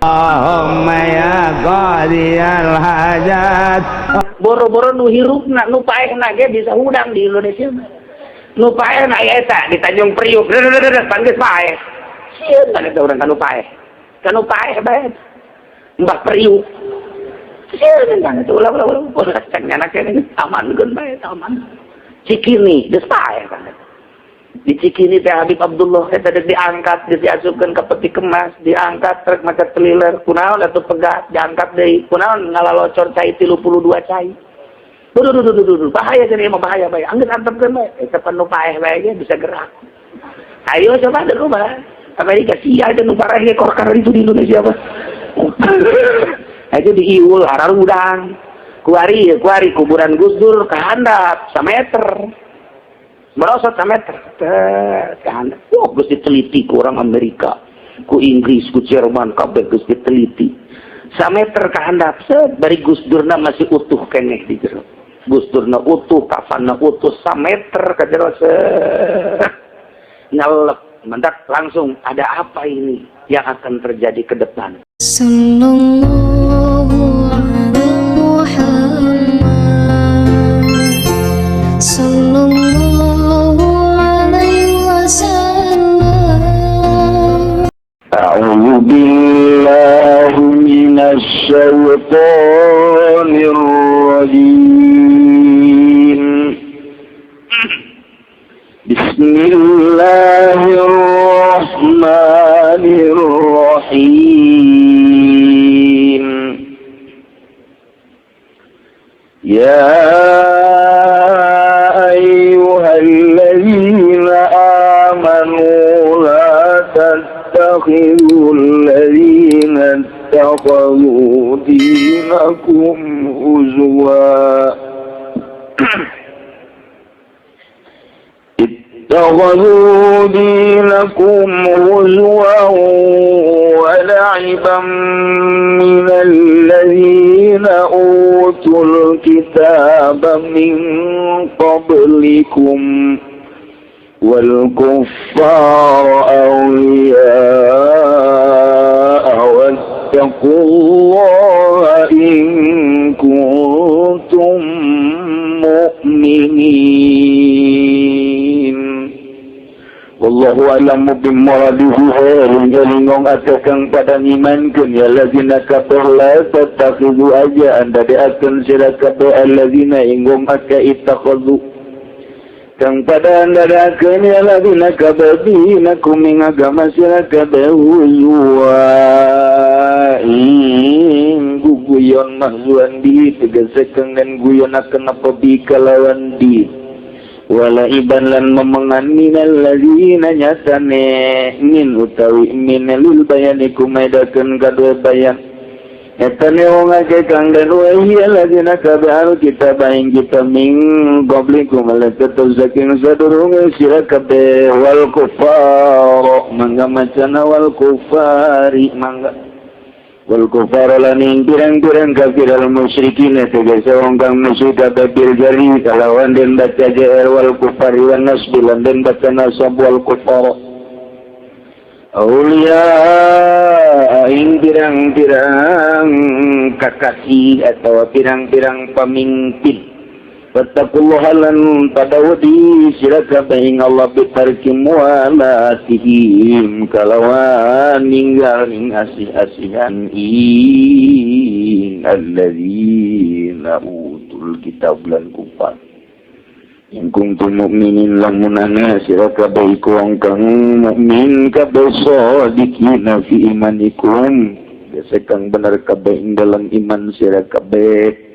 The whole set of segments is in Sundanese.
Allahumma ya qadiyal hajat. Boro-boro nu hirupna nu paehna ge bisa hudang di Indonesia. Nu paehna ya eta di Tanjung Priuk. Pan geus paeh. Sieun kan eta urang kanu paeh. Kanu paeh bae. Mbah Priuk. Sieun kan eta ulah ulah ulah cek nyana kene amankeun bae aman. Cikini geus paeh kan eta. Di Cikini teh Habib Abdullah eta deuk diangkat, geus diasupkeun ka peti kemas, diangkat truk maca teliler, kunaon atuh pegat, diangkat deui, kunaon ngalalocor cai 32 cai. Duh duh duh duh duh, bahaya jadi mah bahaya bae. Anggeus antepkeun bae, eta pan nu paeh bae ge bisa gerak. Ayo coba di rumah. Amerika sia aja nu pareh ge korkar itu di Indonesia apa. Itu di Iul hararudang. Kuari kuari kuburan Gus Dur ka handap sameter. Merosot sameter ka handap. Wah, geus diteliti ku orang Amerika, ku Inggris, ku Jerman, kabeh geus diteliti. Sameter ka handap, set bari Gus Durna masih utuh keneh di jero. Gus Durna utuh, kafanna utuh, sameter ka jero set. Nyelep, mendak langsung ada apa ini yang akan terjadi ke depan. Sallallahu ala Muhammad Sallallahu alaihi wasallam. أعوذ بالله من الشيطان الرجيم. بسم الله الرحمن الرحيم. يا أيها الذين آمنوا لا تتخذوا الذين اتخذوا دينكم هزوا اتخذوا دينكم هزوا ولعبا من الذين أوتوا الكتاب من قبلكم والكفار أولياء واتقوا الله إن كنتم مؤمنين. Wallahu a'lamu bimuradihi eling-elingong akeh kang pada ngimankeun ya allazina kafaru la tattakhidhu aja anda diakeun sira kabeh allazina ingong akeh ittakhadhu kang pada andadakeun ya allazina kafaru dinakum ing agama sira kabeh huzwa ing guguyon mahzuan di tegese kang den guyonakeun apa bi kalawan di wala iban lan memengan minal ladzina nyatane min utawi min lil bayani kumaidakeun kadue bayan etane wong akeh kang den wahi alladzina kabaru kita baing kita min qablikum la tetep saking sadurunge sira kabeh wal kufar mangga macana wal kufari mangga wal kufar lan ing pirang-pirang kafir al musyrikin tegese wong kang musyrik kabeh bil jari kalawan den baca jar wal kufari wan nasbi lan den baca nasab wal kufar auliya ing pirang-pirang kakasih atau pirang-pirang pemimpin. Wattaqullaha lan pada wedi sira kabeh ing Allah bitarki mualatihim kalawan ninggal ing asih-asihan ing alladzina utul kitab lan kufar. In kuntum mu'minin lamun ana sira kabeh iku wong kang mukmin kabeh shadiqina fi imanikum gese kang bener kabeh ing dalam iman sira kabeh.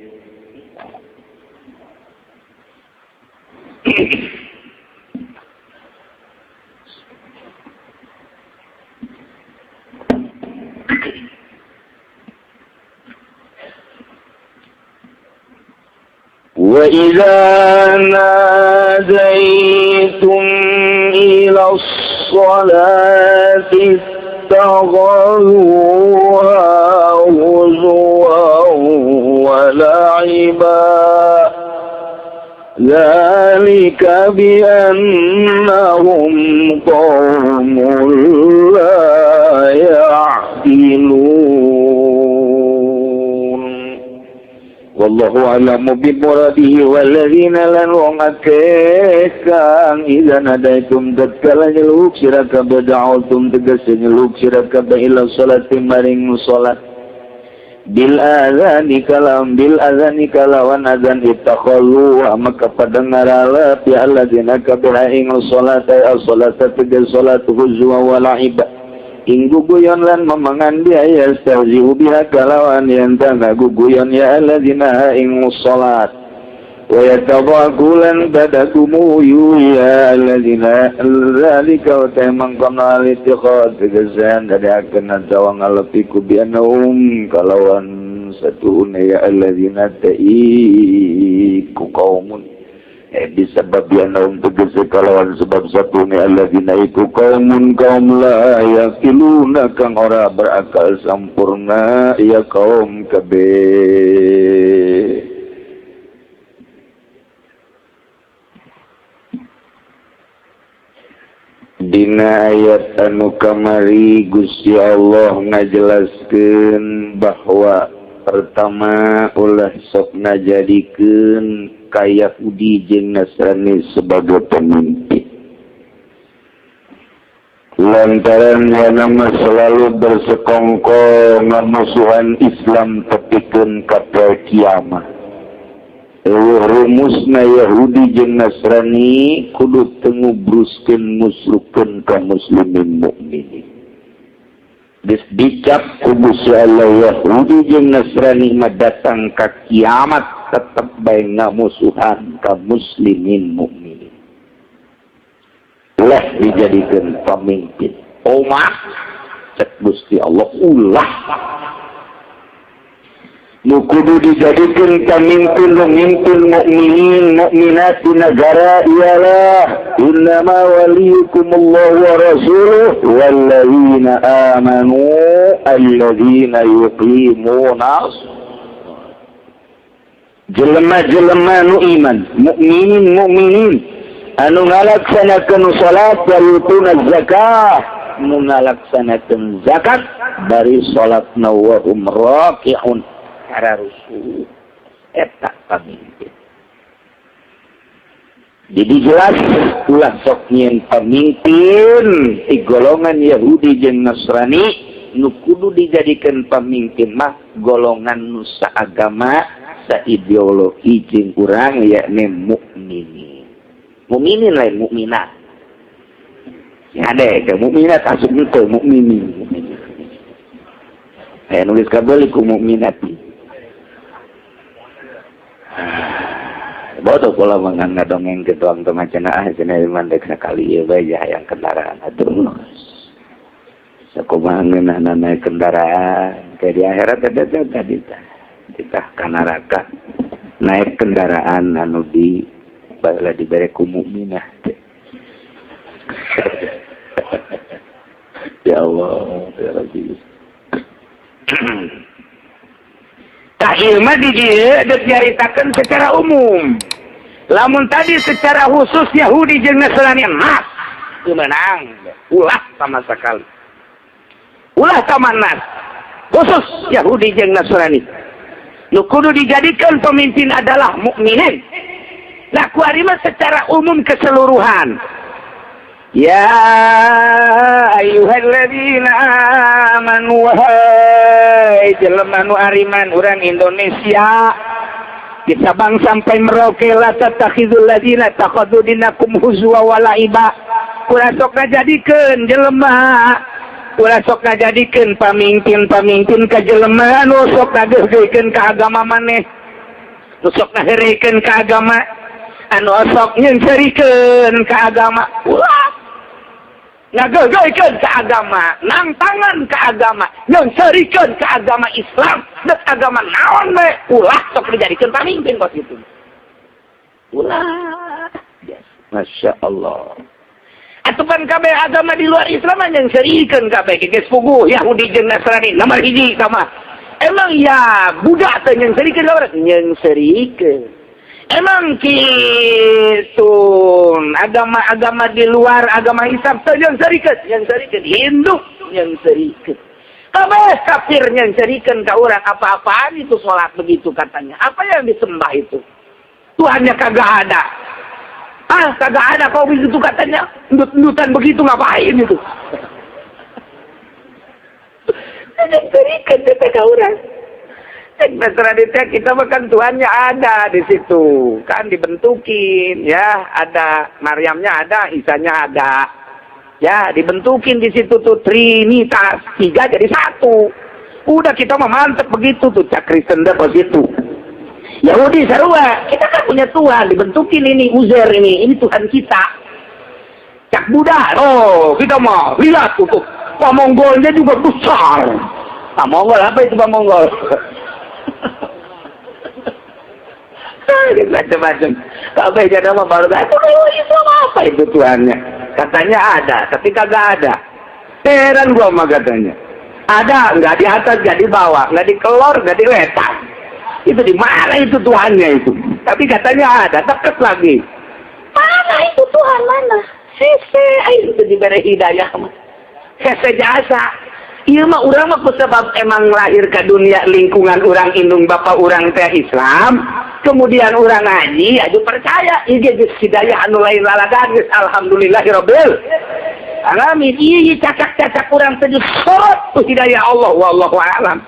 وإذا ناديتم إلى الصلاة اتخذوها هزوا ولعبا ذلك بأنهم قوم لا يعقلون. Wallahu a'lamu bi muradihi walladzina lan wong akeh kang idza nadaitum tatkala nyeluk sira kabeh da'utum tegese nyeluk sira kabeh ila salati maring salat bil adzani kalam bil adzani kalawan adzan ittakhallu maka pada ngaralep ya alladzina kabeh ing salat ay salat tegese salat huzwa wa la'iba ing guguyon lan memangan dia yastahzi'u biha kalawan yen tanda guguyon ya alladzina ing salat wa yatadhaku lan tadakumuyu ya alladzina zalika wa tamang kana litiqad tegesen dari akan dawa ngalepiku bianum kalawan satuune ya alladzina ta'iku qaumun disebab bianum tegese kalawan sebab satune alladzina iku qaumun kaum la yaqiluna kang ora berakal sampurna ya kaum kabeh. Dina ayat anu kamari Gusti Allah ngajelaskeun bahwa pertama ulah sok ngajadikeun ka Yahudi jeung Nasrani sebagai pemimpin. Lantaran nama selalu bersekongkol ngamusuhan Islam tepikeun ka poe kiamat. Eueuh rumusna Yahudi jeung Nasrani kudu teu ngubruskeun musrukeun ka muslimin mukminin. Geus dicap ku Gusti Allah Yahudi jeung Nasrani mah datang ka kiamat tetep bae ngamusuhan ka muslimin mukminin. Ulah dijadikeun pamimpin. Omah cek Gusti Allah ulah nu kudu dijadikeun pamimpin nu mimpin mukminin mukminat di negara ialah innama waliyukumullahu wa rasuluhu walladzina amanu alladzina yuqimuna jelema-jelema nu iman mukminin mukminin anu ngalaksanakeun salat wa yutuna zakah nu ngalaksanakeun zakat bari salatna wa hum raki'un rusuh eta pamimpin. Jadi jelas ulah sok nyieun pamimpin ti golongan Yahudi jeung Nasrani nu kudu dijadikeun pamimpin mah golongan nu saagama saideologi jeung urang yakni mukminin. Mukminin lain mukminat. Ya deh, ke mukminat asup henteu mukminin. Aya nulis kabel ku mukminat. Bodoh pola mangan ngadongeng ke tuang teman cenah ah cenah iman dek sakali ieu bae hayang kendaraan atuh. Sakumaha ngeunahna naik kendaraan ke di akhirat eta teh tadi tah. Ditah ka neraka naik kendaraan anu di baheula dibere ku mukminah teh. Ya Allah, ya Rabbi. Tah ieu mah di dieu deuk nyaritakeun secara umum. Lamun tadi secara khusus Yahudi jeung Nasrani nas teu meunang, ulah sama sekali. Ulah sama nas. Khusus Yahudi jeung Nasrani. Nu kudu dijadikan pemimpin adalah mukminin. Nah kuari mah secara umum keseluruhan. Ya ayyuhalladzina amanu wahai jelema nu ariman urang Indonesia di Sabang sampai Merauke la tattakhizul ladzina takhadhu dinakum huzwa wa la'iba. Ulah sok ngajadikeun jelema, ulah sok ngajadikeun pamimpin-pamimpin ka jelema anu sok ngageuhkeun ka agama maneh, nu sok ngaheureukeun ka agama, anu sok nyeungseurikeun ka agama. Ulah ngageuhkeun ka agama, nangtangan ka agama, nyeungseurikeun ka agama Islam, deuk agama naon we, ulah sok dijadikeun pamimpin kos kitu. Ulah. Yes. Masya Allah. Atupan kabeh agama di luar Islam nyeungseurikeun kabeh geus puguh Yahudi jeung Nasrani nomor hiji sama. Emang ya budak teh nyeungseurikeun ka urang? Nyeungseurikeun. Emang kitu agama-agama di luar agama Islam teh nyeungseurikeun, nyeungseurikeun Hindu nyeungseurikeun. Kabeh kafirnya jadikan ke orang apa-apaan itu sholat begitu katanya. Apa yang disembah itu? Tuhannya kagak ada. Ah, kagak ada kau begitu katanya. Endut-endutan begitu ngapain itu? Jadikan ke orang. Kita makan Tuhannya ada di situ, kan dibentukin ya, ada Maryamnya ada, Isanya ada. Ya, dibentukin di situ tuh Trinitas, 3 jadi 1. Udah kita mah mantep begitu tuh cak Kristen dah begitu. Yahudi sarua, kita kan punya Tuhan, dibentukin ini Uzer ini Tuhan kita. Cak Buddha, oh kita mah lihat tuh, Pak Mongolnya juga besar. Pak Mongol apa itu Pak Mongol? Macam-macam. Kabeh jadi mah baru itu kalau Islam apa itu Tuhannya? Katanya ada, tapi kagak ada. Heran gua mah katanya. Ada, nggak di atas, nggak di bawah, nggak di kelor, nggak di wetan. Itu di mana itu Tuhannya itu? Tapi katanya ada, deket lagi. Mana itu Tuhan mana? Sese, ayo itu diberi hidayah mah. Sese jasa. Iya mah urang mah sebab emang lahir ke dunia lingkungan urang indung bapak urang teh Islam, kemudian urang ngaji, aju percaya ieu geus hidayah anu lain lalagan geus alhamdulillahirabbil alamin. Ieu cacak-cacak urang teh sorot ku hidayah Allah wallahu alam.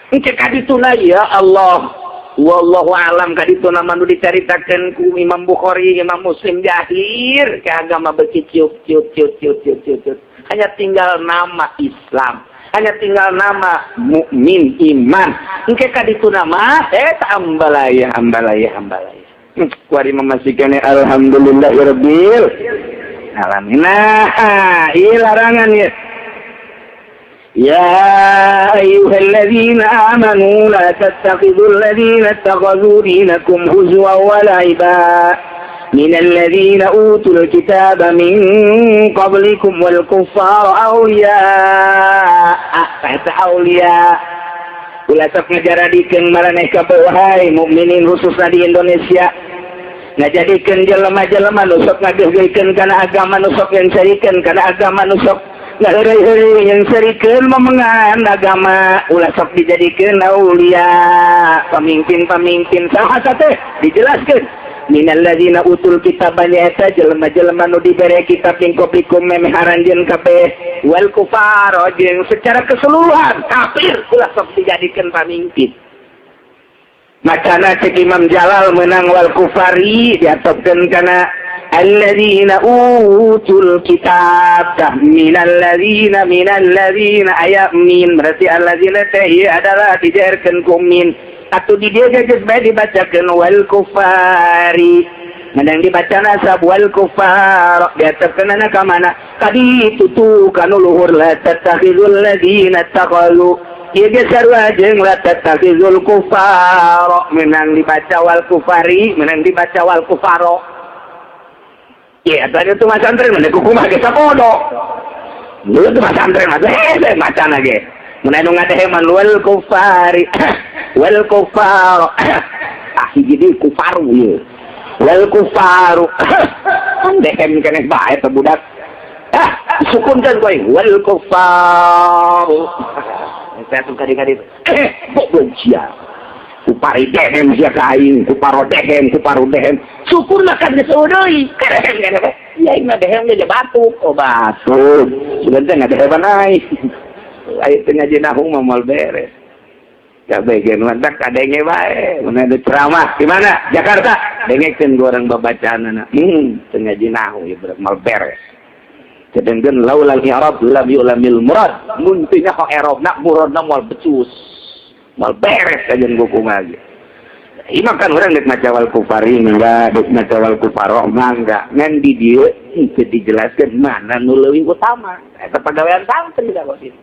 Engke ka dituna ya Allah wallahu alam ka dituna mah nu dicaritakeun ku Imam Bukhari, Imam Muslim di akhir ke agama beuki ciuk ciuk ciuk ciuk ciuk ciuk. Hanya tinggal nama Islam, hanya tinggal nama mukmin iman. Engke ka ditu nama ambalaya ambalaya ambalaya. Kuari memastikan alhamdulillahirabbil alamin. Nah, ieu larangan ya. Ya ayyuhalladzina amanu la tattakhidul ladzina ittakhadhu dinakum huzwan wa la'iba minalladzina utul kitaba min qablikum wal kuffara awliya. Kata awliya ulah sok ngajaradikeun maraneh kabeh wahai mukminin khususna di Indonesia, ngajadikeun jelema-jelema nu sok ngageugeukeun kana agama, nu sok nyangsarikeun kana agama, nu sok ngaheureuy-heureuy nyangsarikeun memengan agama, ulah sok dijadikeun aulia pamimpin-pamimpin saha teh dijelaskeun minalladzina utul kitab nyaeta jelema-jelema nu dibere kitab min qablikum memeh aranjeun kabeh wal kufar jeung secara keseluruhan kafir ulah sok dijadikeun pamimpin. Macana cek Imam Jalal menang wal kufari diatopkeun kana alladzina utul kitab minalladzina minalladzina aya min berarti alladzina teh ieu adalah dijarkeun ku min atau di dia geus bae dibacakeun wal kufari menang dibaca nasab wal kufar diatepkeunana ka mana kadi tutu kanu luhur la tattakhizul ladzina taqalu ieu ge sarua jeung la tattakhizul kufar menang dibaca wal kufari menang dibaca wal kufaro. Ya tadi tu masantren mah kumaha ge sapodo dulu tu masantren mah hese macana ge mun anu ngadeheman wal kufari wal kufar ah hiji deui kufaru ieu wal kufaru dehem keneh bae teh budak ah sukunkeun koe wal kufaru saya tuh kadi-kadi goblok sia kupari dehem sia ka aing kuparo dehem kuparu dehem syukurna kan geus eueuh deui dehem keneh ieu aing mah dehem ge batuk oh batuk sugan teh ngadeheman aing aing teh ngaji nahu mah moal beres. Kabeh ge mantak kadenge bae mun ada ceramah di mana Jakarta dengekeun ku urang babacaanana teu ngaji nahu ieu moal beres. Sedengkeun laulal i'rab lam yu'lamil murad mun teu nyaho i'rabna muradna moal becus moal beres aja kumaha ge. Ieu mah kan urang deuk maca wal kufari mangga deuk maca wal kufaro mangga ngan di dieu teu dijelaskeun mana nu leuwih utama eta pagawean santri da kos itu.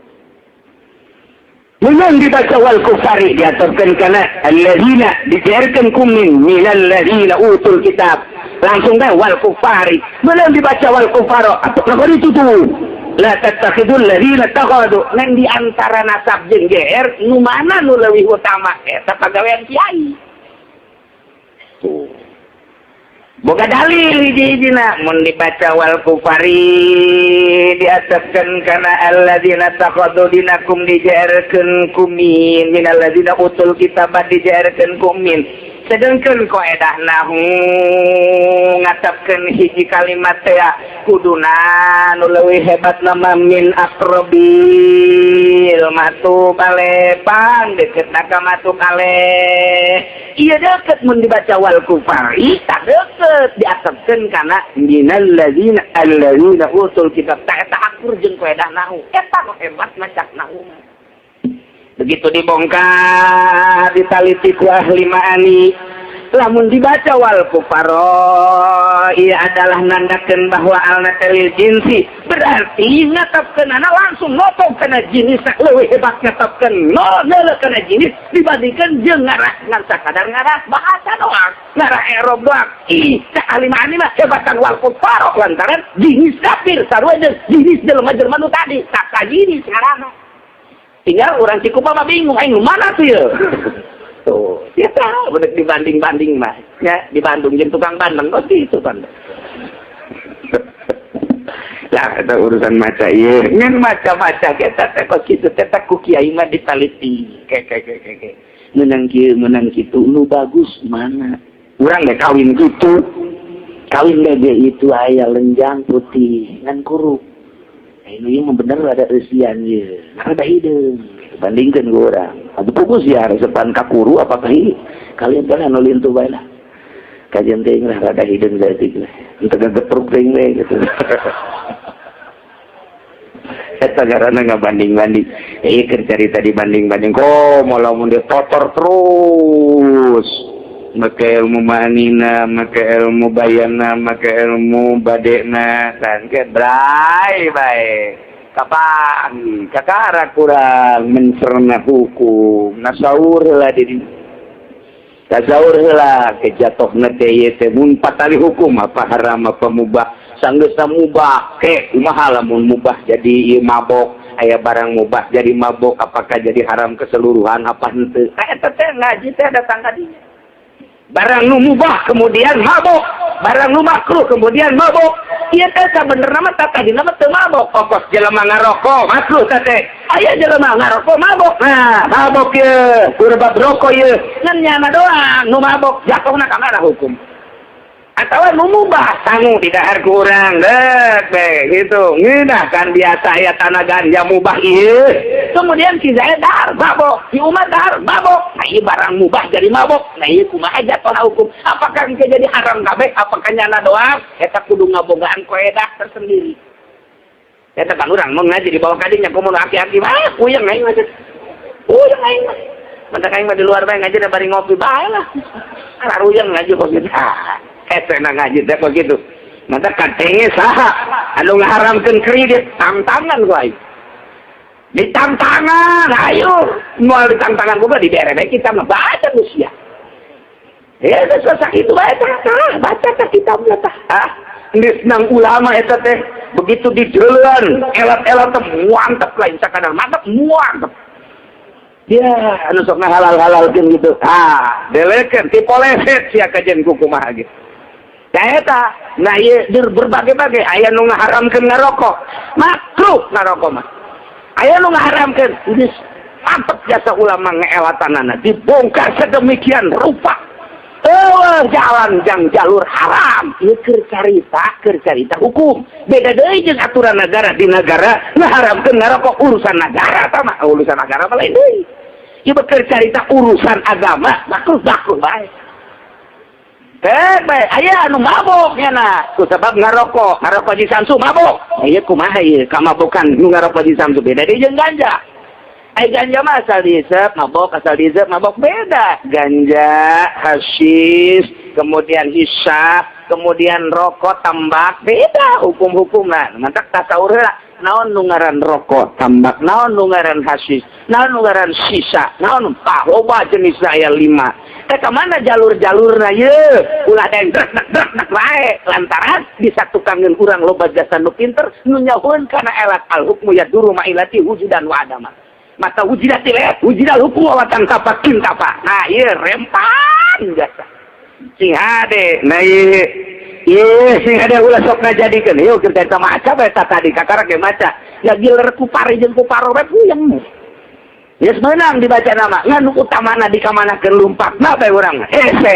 Menang dibaca wal kufari diaturkan kana alladzina dijarkeun ku min minalladzina utul kitab langsung deh wal kufari menang dibaca wal kufaro atau lagu itu tuh la tattakhidul ladzina takhadu ngan di antara nasab jeung GR nu mana nu leuwih utama eta pagawean kiai tuh. Boga dalil hiji-hijina mun dibaca wal kufari diasepkeun kana alladzina takhadu dinakum dijarkeun kumin minal ladzina utul kitaba dijarkeun kumin sedengkeun kaedah nahu ngatepkeun hiji kalimat teh kuduna nu leuwih hebat nama min aqrabil matu kalepan deketna ka matu kale ieu deket mun dibaca wal kufari tak deket diasepkeun kana minal ladzina alladzina utul kitab tak eta akur jeung kaedah nahu eta nu hebat macak nahu. Begitu dibongkar ditaliti ku ahli ma'ani lamun dibaca wal kufaro ia adalah nandakeun bahwa alna lil jinsi berarti ngatepkeun ana langsung notong kana jenis leuwih hebat ngatepkeun no neuleuh kana jenis dibandingkeun jeung ngarah ngan sakadar ngarah bahasa doang ngarah i'rab doang. Ih cak ahli ma'ani mah hebatan wal kufaro lantaran jenis kafir sarua jeung jenis jelema-jelema nu tadi tak jenis ngarahna. Tinggal orang Cikupa mah bingung, aing mana tuh ya? Tuh, ya tahu, bener dibanding-banding mah. Ya, di Bandung jeung tukang bandeng kok gitu kan. Lah, eta urusan maca ieu. Ngan maca-maca kita teh kok kitu teh ku kiai mah ditaliti. Ke ke ke ke. Menang kieu, menang kitu, nu bagus mana? Urang ge kawin kitu. Kawin ge itu aya lenjang putih ngan kuruk. Ini yang bener ada eusian ye. Ada hideung. Bandingkeun ku urang. Atuh pugus ya resepan ka kuru apakah ieu? Kalian kan anu lintuh bae lah. Kajian teuing lah rada hideung saeutik lah. Henteu gegetruk teuing we gitu. Eta garana ngabanding-banding. Ieu keur carita dibanding-banding. Kok moal mun ditotor terus. Make ilmu ma'anina, make ilmu bayana, make ilmu badena, kan ke bray bae. Kapan kakara kurang mencerna hukum, nasaur heula di tasaur heula kejatuhna teh ieu teh mun patali hukum apa haram apa mubah, sanggeusna mubah ke kumaha lamun mubah jadi ieu mabok, aya barang mubah jadi mabok apakah jadi haram keseluruhan apa henteu. Eta teh ngaji teh datang ka dinya. Barang nu mubah kemudian mabok, barang nu makruh kemudian mabok. Ieu teh sabenerna mah tadina mah teu mabok. Okos jelema ngarokok makruh teh teh. Aya jelema ngarokok mabok. Nah, mabok ieu, kurbab rokok ieu. Ngan nyana doang nu mabok jatuhna ka mana hukum? Atawa nu mubah sangu di dahar ku urang deuk we gitu. Ngeunah kan biasa aya tanah ganja mubah ieu. Kemudian si Zaid dahar mabok, si Umar dahar mabok. Nah, ieu barang mubah jadi mabok. Nah, ieu kumaha jatuhna hukum? Apakah engke jadi haram kabeh? Apakah nyana doang? Eta kudu ngabogaan koedah tersendiri. Eta kan urang mau ngaji di bawah kadinya komo aki-aki mah puyeng aing mah. Puyeng aing mah. Mantak aing mah di luar bae ngaji da bari ngopi bae lah. Araruyeng ngaji kok gitu. Eta na ngaji teh kok gitu. Mata katenge saha anu ngaharamkeun kredit tantangan ku aing. Ditantangan, ayo moal ditantangan ku dibere bae kita mah baca manusia. Ya geus sakitu bae tah, baca tah kitabna tah. Ah, geus nang ulama eta teh begitu dideuleuan, elat-elat teh mantep lain sakadar mantep, mantep. Ya, anu sok ngahalal-halalkeun gitu. Ah, delekeun tipoleset sia kajen ku kumaha ge. Nah eta, nah ieu berbagai-bagai aya nu ngaharamkeun ngarokok, makruh ngarokok mah. Aya nu ngaharamkeun, geus mantep jasa ulama ngeelatanana dibongkar sedemikian rupa. Eueuh jalan jang jalur haram. Ieu keur carita hukum. Beda deui jeung aturan negara di negara ngaharamkeun ngarokok urusan negara tah mah, urusan negara mah lain deui. Ieu keur carita urusan agama, makruh-makruh bae. Bae aya anu mabok nya ku sebab ngarokok, ngarokok di Samsu mabok. Ieu kumaha ieu kamabokan nu ngarokok di Samsu beda deui jeung ganja. Ai ganja mah asal diisep mabok, asal diisep mabok beda. Ganja, hasyis, kemudian hisap, kemudian rokok tambak beda hukum-hukumna. Mantak tasaur heula naon nu ngaran rokok tambak, naon nu ngaran hasyis, naon nu ngaran sisa, naon loba jenisna aya 5. Teh ka mana jalur-jalurna ye? Ulah deng drek drek drek wae lantaran disatukangeun urang loba jasa nu pinter nu nyahueun kana elat al hukmu yaduru ma'ilati wujudan wa adama. Mata wujidatil wujudan hukum wa tangkapa kintapa. Nah ieu rempan jasa. Sing hade. Nah ieu ieu sing hade, ulah sok ngajadikeun. Yeuh keur eta maca bae tadi kakarak ge maca. Ya giler kupari jeung kuparo bae puyeng. Geus meunang dibaca nama, ngan nu utamana dikamanakeun lumpakna bae urang. Hese.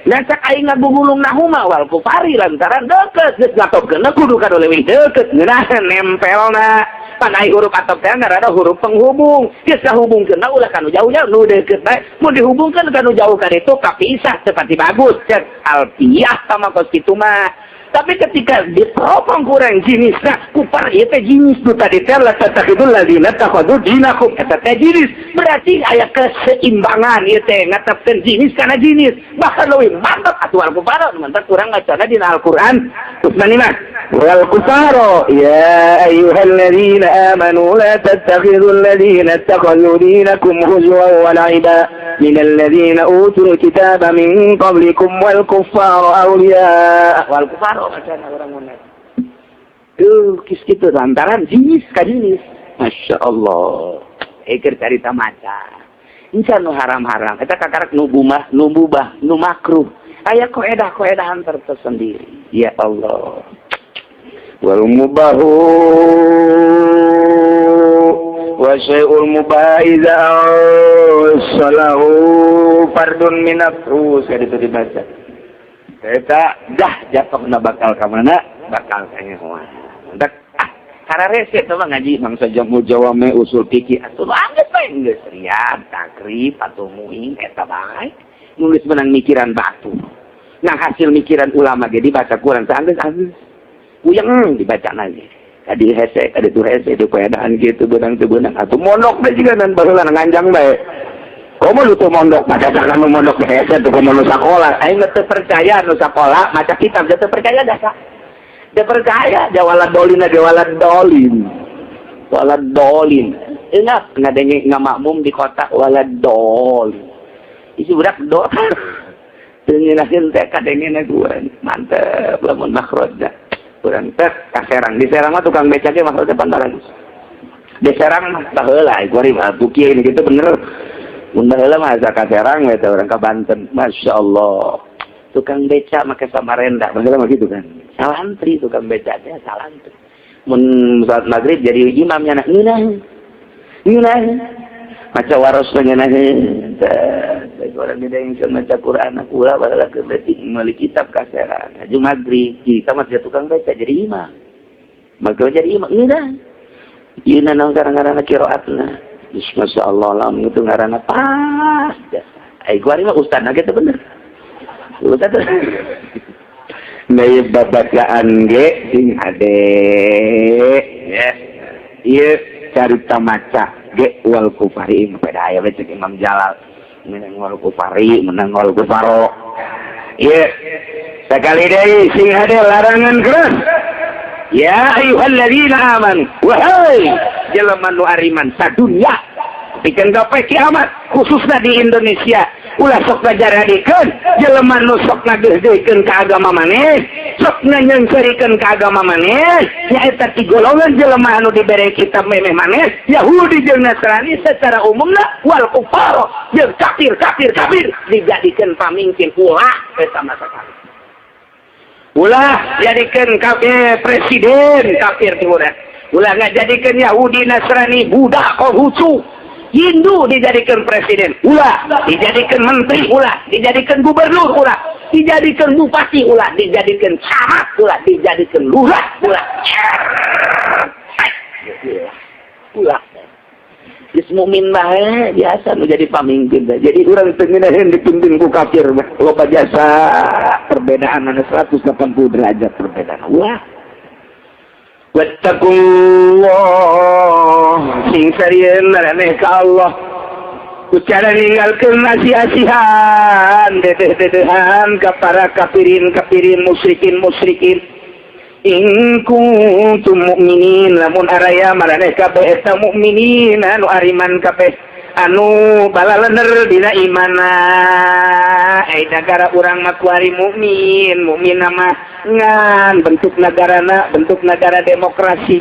Dan cek aing ngagugulung nahuma wal kupari lantaran deket geus ngatopkeun kudu ka leuwih deket ngeunah nempelna. Pan ai huruf atop teh ngaranna huruf penghubung. Geus kahubungkeun ulah kanu jauh-jauh, nu deket bae. Mun dihubungkeun kanu jauh ka ditu kapisah teu pati bagus. Cek alfiah sama kos kitu mah. Tapi ketika diteropong kurang jenisna, kupar ieu teh jenis nu tadi teh la tattakhidul ladzina takhadhu dinakum, eta teh jenis. Berarti aya keseimbangan ieu teh ngatepkeun jenis kana jenis. Bahkan leuwih mantap atuh al kufaro, mantap kurang ngacana dina Al-Qur'an. Usmani mah wal kufaro ya ayyuhalladzina amanu la tattakhidul ladzina ittakhadhu dinakum huzwan wa la'iba minal ladzina utul kitaba min qablikum wal kuffara awliya. Wal kufaro macana urang mun. Tuh kis kitu lantaran jenis ka jenis. Masya Allah. Eker carita maca. Incan nu haram-haram. Eta kakarak nu bumah, nu mubah, nu makruh. Aya koedah-koedahan tersendiri. Ya Allah. Wal mubahu wa syai'ul mubah idza salahu fardun min terus itu dibaca. Eta dah jatuhna bakal ka mana? Bakal ka. Ah, karena rese teh mah ngaji mangsa jamu jawame usul fikih atuh anggeus bae geus riad, takrib atau muin eta bae. Nulis menang mikiran batu. Nah hasil mikiran ulama ge dibaca kurang teh anggeus anggeus. Puyeng dibaca lagi. Tadi hese, tadi tuh hese, itu keadaan gitu, benang teu beunang. Atuh mondok bae jiga nan baheula nganjang bae. Komo lu tuh mondok, maca jangan nu mondok hese tuh komo nu sakola. Aing teu percaya nu sakola maca kitab, teu percaya jasa. Teu percaya jawala dolin jawala dolin. Wala dolin. Ingat ngadenge ngamakmum di kota wala dolin. Isi budak do. Teu ngeunaheun teh kadengena gua. Mantep lamun makhrajna. Urang teh ka Serang. Di Serang mah tukang beca ge makhrajna pantaran. Di Serang mah baheula gua mah buki ini gitu bener. Mun baheula mah asa ka Serang we teh urang ka Banten. Masya Allah. Tukang beca make Samarenda. Baheula mah gitu kan. Salantri tukang beca teh salantri. Mun salat maghrib jadi imamnya nah ngeunah. Ngeunah. Maca waros ngeunaheun. Teh urang didengkeun maca Quran ulah baheula keur leutik meuli kitab ka Serang. Haju maghrib kita mah tukang beca jadi imam. Maka jadi imam ngeunah. Ieu naon ngaranna qiraatna. Masya Allah lah itu ngaranna pas jasa. Ai gua mah ustaz ge teu bener. Ustaz. Nah babacaan ge sing hade. Ya. Ieu carita maca ge wal kufari pada aya we cek Imam Jalal. Menang wal kufari, menang wal kufaro. Ieu sakali deui sing hade larangan keras. Ya ayyuhalladzina amanu, wahai jelema nu ariman sadunya pikeun gapai kiamat khususna di Indonesia, ulah sok ngajaradikeun jelema nu sok ngageuskeun ka agama maneh, sok nyeungseurikeun ka agama maneh, nyaeta ti golongan jelema anu dibere kitab memeh maneh, Yahudi jeung Nasrani secara umumna, wal kufar jeung kafir kafir kafir dijadikeun pamimpin, ulah eta mah sakali. Ulah jadikan kafir presiden kafir ti urang. Ulah ngajadikeun Yahudi, Nasrani, Buddha, Konghucu, Hindu dijadikan presiden. Ulah dijadikan menteri, ulah dijadikan gubernur, ulah dijadikan bupati, ulah dijadikan camat, ulah dijadikan lurah, ulah. Ulah. Ulah. Geus mukmin bae biasa nu jadi pamimpin teh. Jadi urang teu ngeunaheun dipimpin ku kafir mah. Loba jasa perbedaan mana 180 derajat perbedaan. Wah. Wattaqullah sing sarieun maraneh ka Allah. Ku cara ninggalkeun asi-asihan, dedeh-dedehan ka para kafirin kafirin, musyrikin musyrikin. In kuntum mukminin, lamun araya maraneh kabeh eta mukminin anu ariman kabeh anu balalener dina imana. Eh, negara urang mah kuari mukmin mukmin mah ngan bentuk negarana bentuk negara demokrasi,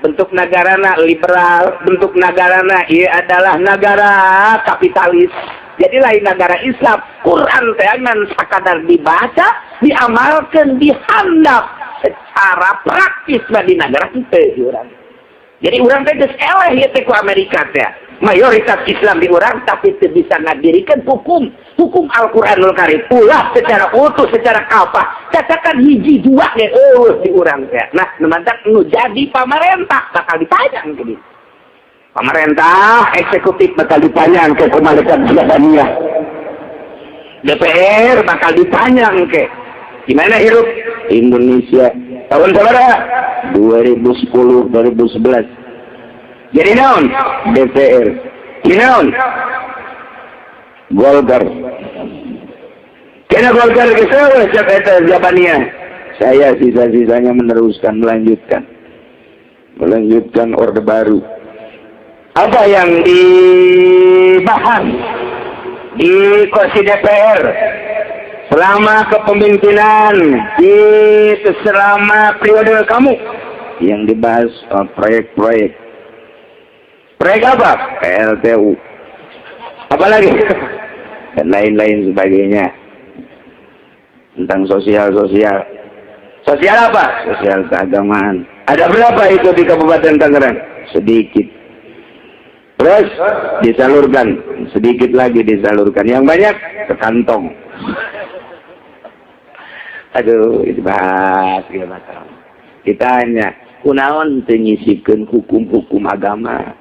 bentuk negarana liberal, bentuk negarana ieu adalah negara kapitalis. Jadi lain negara Islam. Quran teh ngan sakadar dibaca, diamalkan, dihandap secara praktis mah di negara kita di urang. Jadi urang teh geus eleh ieu teh ku Amerika teh. Mayoritas Islam di urang, tapi teu bisa ngadirikan hukum hukum Al-Qur'anul Karim. Ulah secara utuh, secara kafah. Katakan hiji dua ge eueuh di urang teh. Nah, nu mantak nu jadi pamarentah bakal ditanya ke dieu. Pemerintah eksekutif bakal ditanya ke malaikat Zabaniyah. DPR bakal ditanya ke gimana hirup Indonesia tahun sabaraha 2010, 2011. Jadi naon DPR? Jadi naon Golkar? Kena Golkar ke siapa eta Zabaniyah? Saya sisa-sisanya meneruskan, melanjutkan, melanjutkan Orde Baru. Apa yang dibahas di kursi DPR selama kepemimpinan di selama periode kamu? Yang dibahas proyek-proyek. Proyek apa? PLTU, apalagi dan lain-lain sebagainya, tentang sosial. Sosial, sosial apa? Sosial keagamaan. Ada berapa itu di Kabupaten Tangerang? Sedikit. Terus disalurkan sedikit lagi, disalurkan yang banyak ke kantong. Aduh, itu bahas gitu. Ditanya, kunaon teu nyisipkeun hukum-hukum agama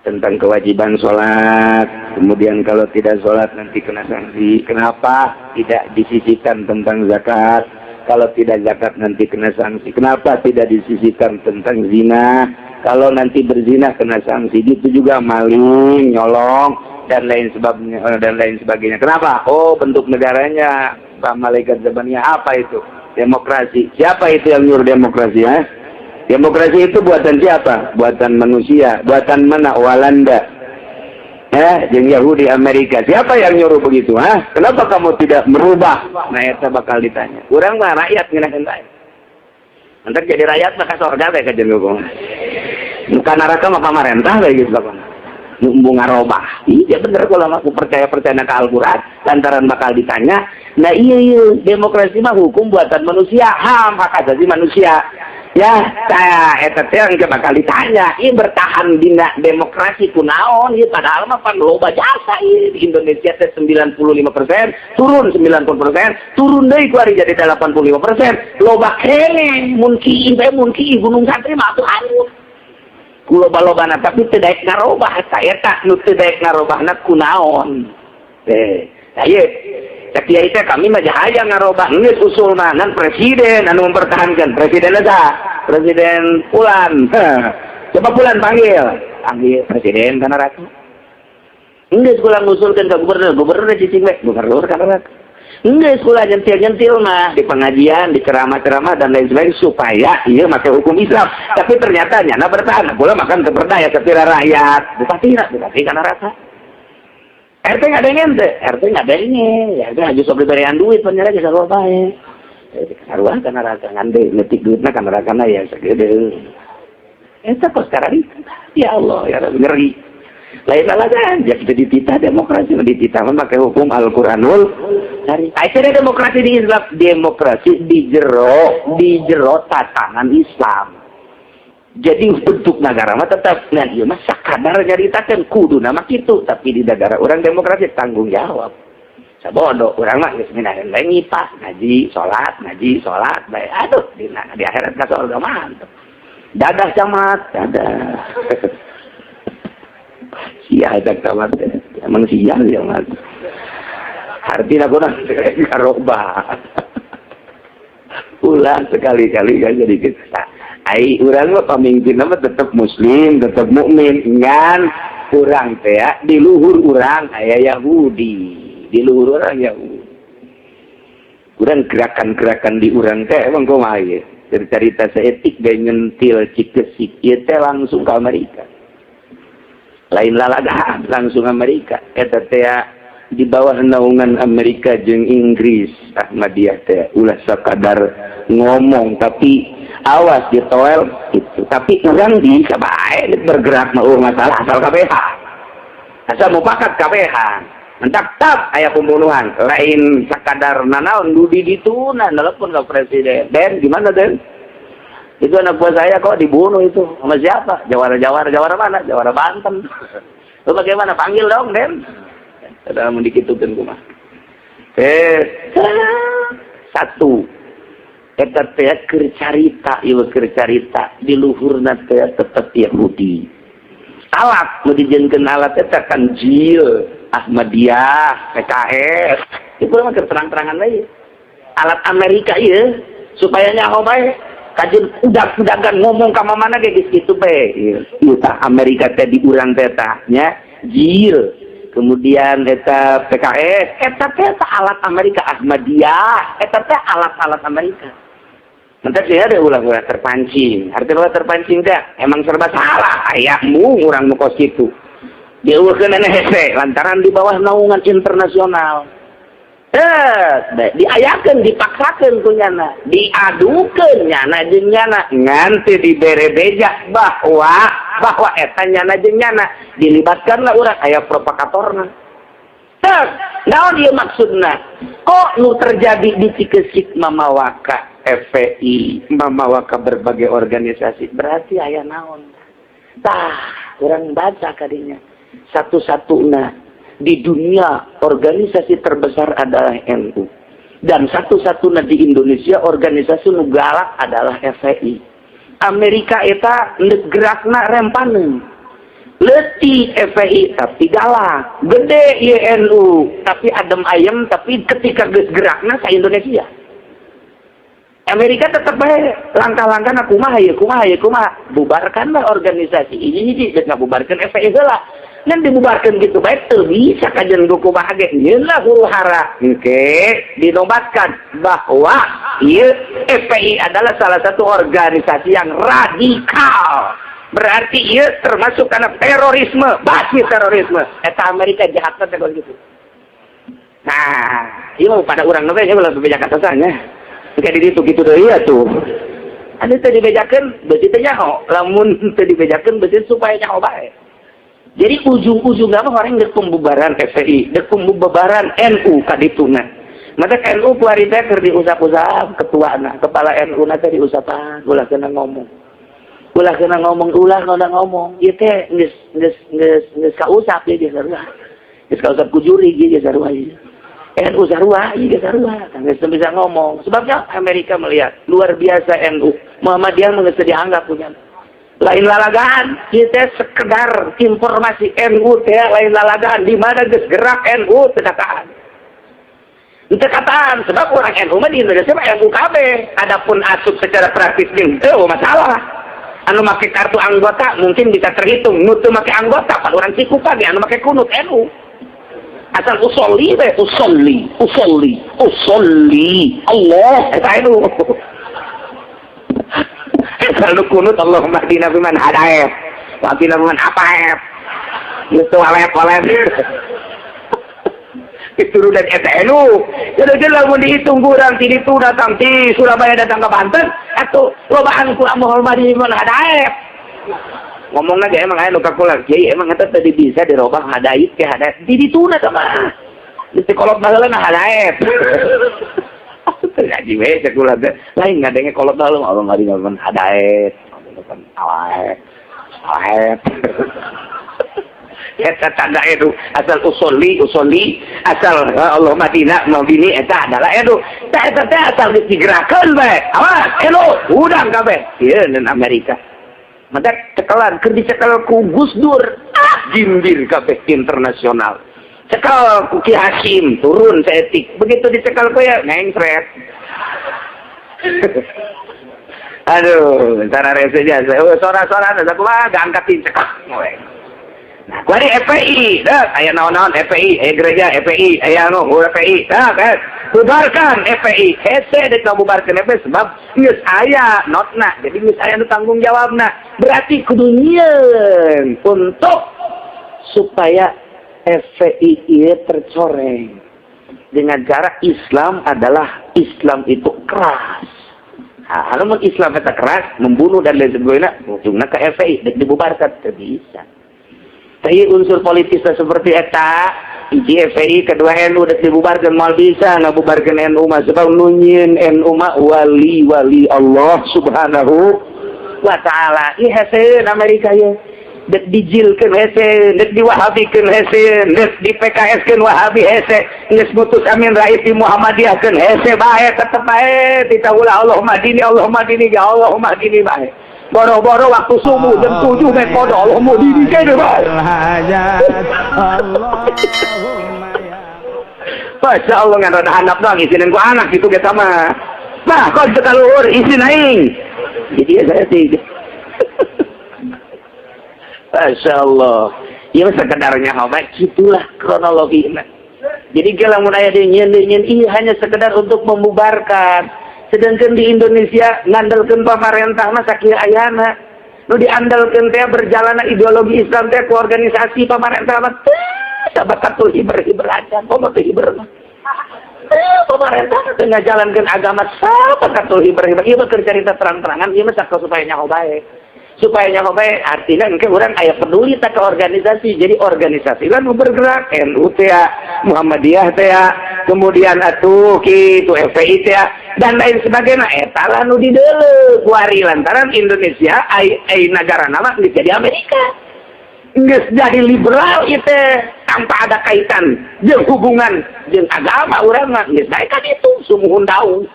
tentang kewajiban sholat, kemudian kalau tidak sholat nanti kena sanksi? Kenapa tidak disisipkan tentang zakat, kalau tidak zakat nanti kena sanksi? Kenapa tidak disisipkan tentang zina, kalau nanti berzina kena sanksi? Itu juga maling, nyolong, dan lain sebagainya, dan lain sebagainya. Kenapa? Oh, bentuk negaranya, Pak Malaikat Zabaniyah, apa itu? Demokrasi. Siapa itu yang nyuruh demokrasi ya? Demokrasi itu buatan siapa? Buatan manusia. Buatan mana? Walanda. Eh, jeung Yahudi Amerika. Siapa yang nyuruh begitu? Hah? Kenapa kamu tidak merubah? Nah, eta bakal ditanya. Urang mah rakyat ngeunaheun bae. Nanti jadi rakyat mah ka sorga bae kajen ngomong. Bukan neraka mah pamarentah bae gitu pokona. Nu embung ngarobah. Iya bener, kalau aku percaya percaya ke Al-Qur'an lantaran bakal ditanya. Nah, iya, demokrasi mah hukum buatan manusia, HAM, hak asasi manusia. Ya, saya eta teh engke bakal ditanya, ieu bertahan dina demokrasi kunaon ieu, padahal mah pan loba jasa ieu di Indonesia teh 95%, turun 90%, turun deui ku ari jadi 85%, loba keneh mun kieu teh, mun kieu Gunung Santri mah atuh hanyut. Ku loba-lobana, tapi teu daek ngarobah eta. Eta nu teu daek ngarobahna kunaon? Teh, ieu cek kiai teh, kami mah hayang ngarobah, geus usul mah, ngan presiden anu mempertahankan. Presiden eta Presiden Pulan. Coba Pulan panggil, panggil presiden kana ratu. Geus kula ngusulkeun ka gubernur, gubernur cicing we, gubernur kana ratu. Geus kula nyentil-nyentil mah di pengajian, di ceramah-ceramah, dan lain sebagainya supaya ieu make hukum Islam, tapi ternyata nyana bertahan. Kula makan teu berdaya kepira rakyat. Bupati, bupati kana rata. RT nggak ada ente, RT nggak ada ini, ya RT aja sok diberian duit, penyerah geus sarua bae. Sarua kana rata ngande ngetik duitna kana rakana ya segede. Eta kok sekarang itu, ya Allah, ya Rabbi, ngeri. Lain alasan, ya kita dititah demokrasi, dititah memakai hukum Al-Quranul Karim. Akhirnya demokrasi di Islam, demokrasi di jero tatanan Islam. Jadi bentuk negara mah tetap, nah iya mah sakadar nyaritakeun kudu nama kitu, tapi di negara orang demokrasi tanggung jawab. Sabodo urang mah geus minaheun bae ngipa, ngaji, salat, ngaji, salat bae. Aduh, di akhirat ka surga mantep. Dadah camat, dadah. Sia eta camat teh. Emang sia camat. Artinya kurang karobah. Ulah sekali-kali kan jadi kita. Ai urang mah pamimpin mah tetep muslim, tetep mukmin, ngan urang teh ya, di luhur urang aya Yahudi, di luhur urang Yahudi. Urang gerakan-gerakan di urang teh emang kumaha ieu? Cerita saeutik ge nyentil Cikesik ieu teh langsung ke Amerika. Lain lalagaan, langsung Amerika. Eta teh di bawah naungan Amerika jeung Inggris Ahmadiyah teh. Ulah sakadar ngomong, tapi awas ditoel gitu. Tapi urang bisa bae bergerak mah, masalah asal KPH, asal mufakat KPH. Mentak tap aya pembunuhan. Lain sakadar nanaon dudi dituna telepon ke presiden. "Den, gimana, Den? Itu anak buah saya kok dibunuh itu. Sama siapa?" "Jawara jawara." "Jawara mana?" "Jawara Banten." "Lu bagaimana? Panggil dong, Den." Ada mun dikitukeun kumaha. Eh, satu eta teh keur carita ieu, keur carita di luhurna teh tetep Yahudi. Alat nu dijieunkeun alat eta kan Jil, Ahmadiyah, PKS. Itu mah keur terang-terangan bae. Alat Amerika ieu supaya nyaho bae kajeun udag-udagan ngomong ka mana ge geus kitu bae. Ieu tah Amerika teh di urang teh tah nya Jil, kemudian eta PKS, eta teh alat Amerika, Ahmadiyah, eta teh alat-alat Amerika. Nanti sih ada ulah-ulah terpancing. Artinya ulah terpancing teh emang serba salah. Ayahmu orang nu kos kitu. Dieuweuhkeun hese lantaran di bawah naungan internasional. Eh, diayakeun, dipaksakeun ku nyana, diadukeun nyana jeung nyana, nganti dibere beja bahwa bahwa eta nyana jeung nyana, dilibatkanlah urang aya provokatorna. Tah, naon ieu maksudna? Kok nu terjadi di Cikeusik mamawaka FPI, mamawaka berbagai organisasi, berarti aya naon? Tah, kurang baca kadinya. Satu-satunya di dunia organisasi terbesar adalah NU. Dan satu-satunya di Indonesia organisasi nu galak adalah FPI. Amerika eta gerakna rempaneun. Leutik FPI tapi galak, gede NU tapi adem ayem, tapi ketika geus gerakna sa Indonesia. Amerika tetap baik langkah-langkah kumaha ya, kumaha ya, kumaha, bubarkanlah organisasi ini hiji, geus ngabubarkeun FPI heula. Nan dibubarkan gitu baik teu bisa kajian kumaha ge nyeunlah huru hara. Oke, dinobatkan bahwa ieu FPI adalah salah satu organisasi yang radikal. Berarti ieu termasuk karena terorisme, basmi terorisme. Eta Amerika jahatna teh gitu. Nah, ieu mah pada urang nya ulah bebeja kasasanya. Kayak di ditu kitu deui atuh. Anu teu dibejakeun beusi teh nyaho, lamun teu dibejakeun beusi supaya nyaho bae. Jadi ujung-ujungnya mah orang dek pembubaran FPI, dek pembubaran NU kadituna. Maka NU kuari teh keur diusap-usap ketuana, kepala NU na teh diusapan, ulah kena ngomong. Ulah kena ngomong, ulah kena ngomong. Ieu teh geus geus geus geus kausap ieu geus sarua. Geus kausap ku juri ieu geus sarua ieu. NU sarua, ieu geus sarua. Geus bisa ngomong. Sebabnya Amerika melihat luar biasa NU. Muhammadiyah mah geus dianggap punya lain lalagaan, kita sekedar informasi. NU teh lain lalagaan, di mana geus gerak NU teu kataan, teu kataan, sebab orang NU mah di Indonesia mah NU KB. Adapun asup secara praktis jeung teu masalah, anu make kartu anggota mungkin bisa terhitung, nu teu make anggota pan urang Cikupa ge anu make kunut NU, asal usolli teh usolli usolli usolli Allah eta NU. Lalu kunut Allahumma hdina fiman hadait wa qina fiman afait itu walep walep keturunan SNU. Jadi lamun dihitung kurang ti ditu datang ti Surabaya datang ke Banten atuh lobaan ku Allahumma hdina fiman hadait. Ngomongna ge emang aya nu kakulang, kiai, emang eta tadi bisa dirobah hadait ke hadait di dituna teh mah di kolot baheula hadait. Ngaji we cek kula teh lain ngadenge kolot baheula Allah ngadi ngapan hadait awet awet eta tanda itu asal usolli usolli asal Allah madina mau bini eta adalah itu tah eta teh asal geus digerakkeun bae, awas elo hudang kabeh ieu. Dan Amerika maka cekelan keur dicekel ku Gus Dur, ah, jimbir kabeh internasional. Cekel ku Ki Hasyim turun saeutik, begitu dicekel ku ya nengkret. Aduh, cara rese jasa. Oh, sora-sora ada kumaha angkatin cekak. Nah, kuari FPI, dah aya naon-naon FPI, aya gereja FPI, aya anu FPI. Dah, kan. Bubarkan FPI. Hese dek bubarkan FPI sebab geus aya notna. Jadi geus aya nu tanggung jawabna. Berarti kudu nyieun untuk supaya FPI ieu tercoreng dengan cara Islam adalah Islam itu keras. Nah, kalau Islam itu keras, membunuh dan lain sebagainya, ujungnya ke FPI, dibubarkan, tidak bisa. Tapi unsur politisnya seperti eta, Hiji FPI, kedua NU dek dibubarkeun, moal bisa ngabubarkeun NU mah, sebab nu nyieun NU mah wali-wali Allah Subhanahu wa Ta'ala. Ih, hese Amerika ye. Dek dijilkeun hese, dek diwahabikeun hese, dek di PKS-keun Wahabi hese, geus mutus Amin Rais di Muhammadiyahkeun hese bae, tetep bae titah ulah Allahumma dini, Allahumma dini, ya Allahumma dini bae. Boro-boro waktu subuh jam 7 meh kodo Allahumma dini kene bae. الحاجات اللهم يا Masya Allah, ngan rada handap doang isinin ku anak gitu ge sama. Nah, kok teu kaluhur isin aing. Jadi ya saya sih. Masya Allah. Ya sekedarnya baik gitulah kronologi. Jadi kalau mun aya nyeun nyeun iya hanya sekedar untuk membubarkan. Sedangkan di Indonesia ngandalkeun pamarentah mah sakieu ayana. Nu diandalkeun teh berjalanna ideologi Islam teh ku organisasi pamarentah mah teu sabakatul hiber-hiber aja. Komo teu hiber mah. Pemerintah teu ngajalankeun agama sabakatul hiber-hiber. Ieu mah keur carita terang-terangan, ieu mah supaya nyaho bae. Supaya nyaho bae artinya engke urang aya peduli tak ke organisasi. Jadi organisasi lah nu bergerak NU teh, Muhammadiyah teh, kemudian atuh kitu FPI teh dan lain sebagainya. Eta lah nu dideuleu kuari lantaran Indonesia ai ai negara nama geus jadi Amerika. Geus jadi liberal ieu teh tanpa ada kaitan jeung hubungan jeung agama urang mah geus bae kan itu sumuhun daus.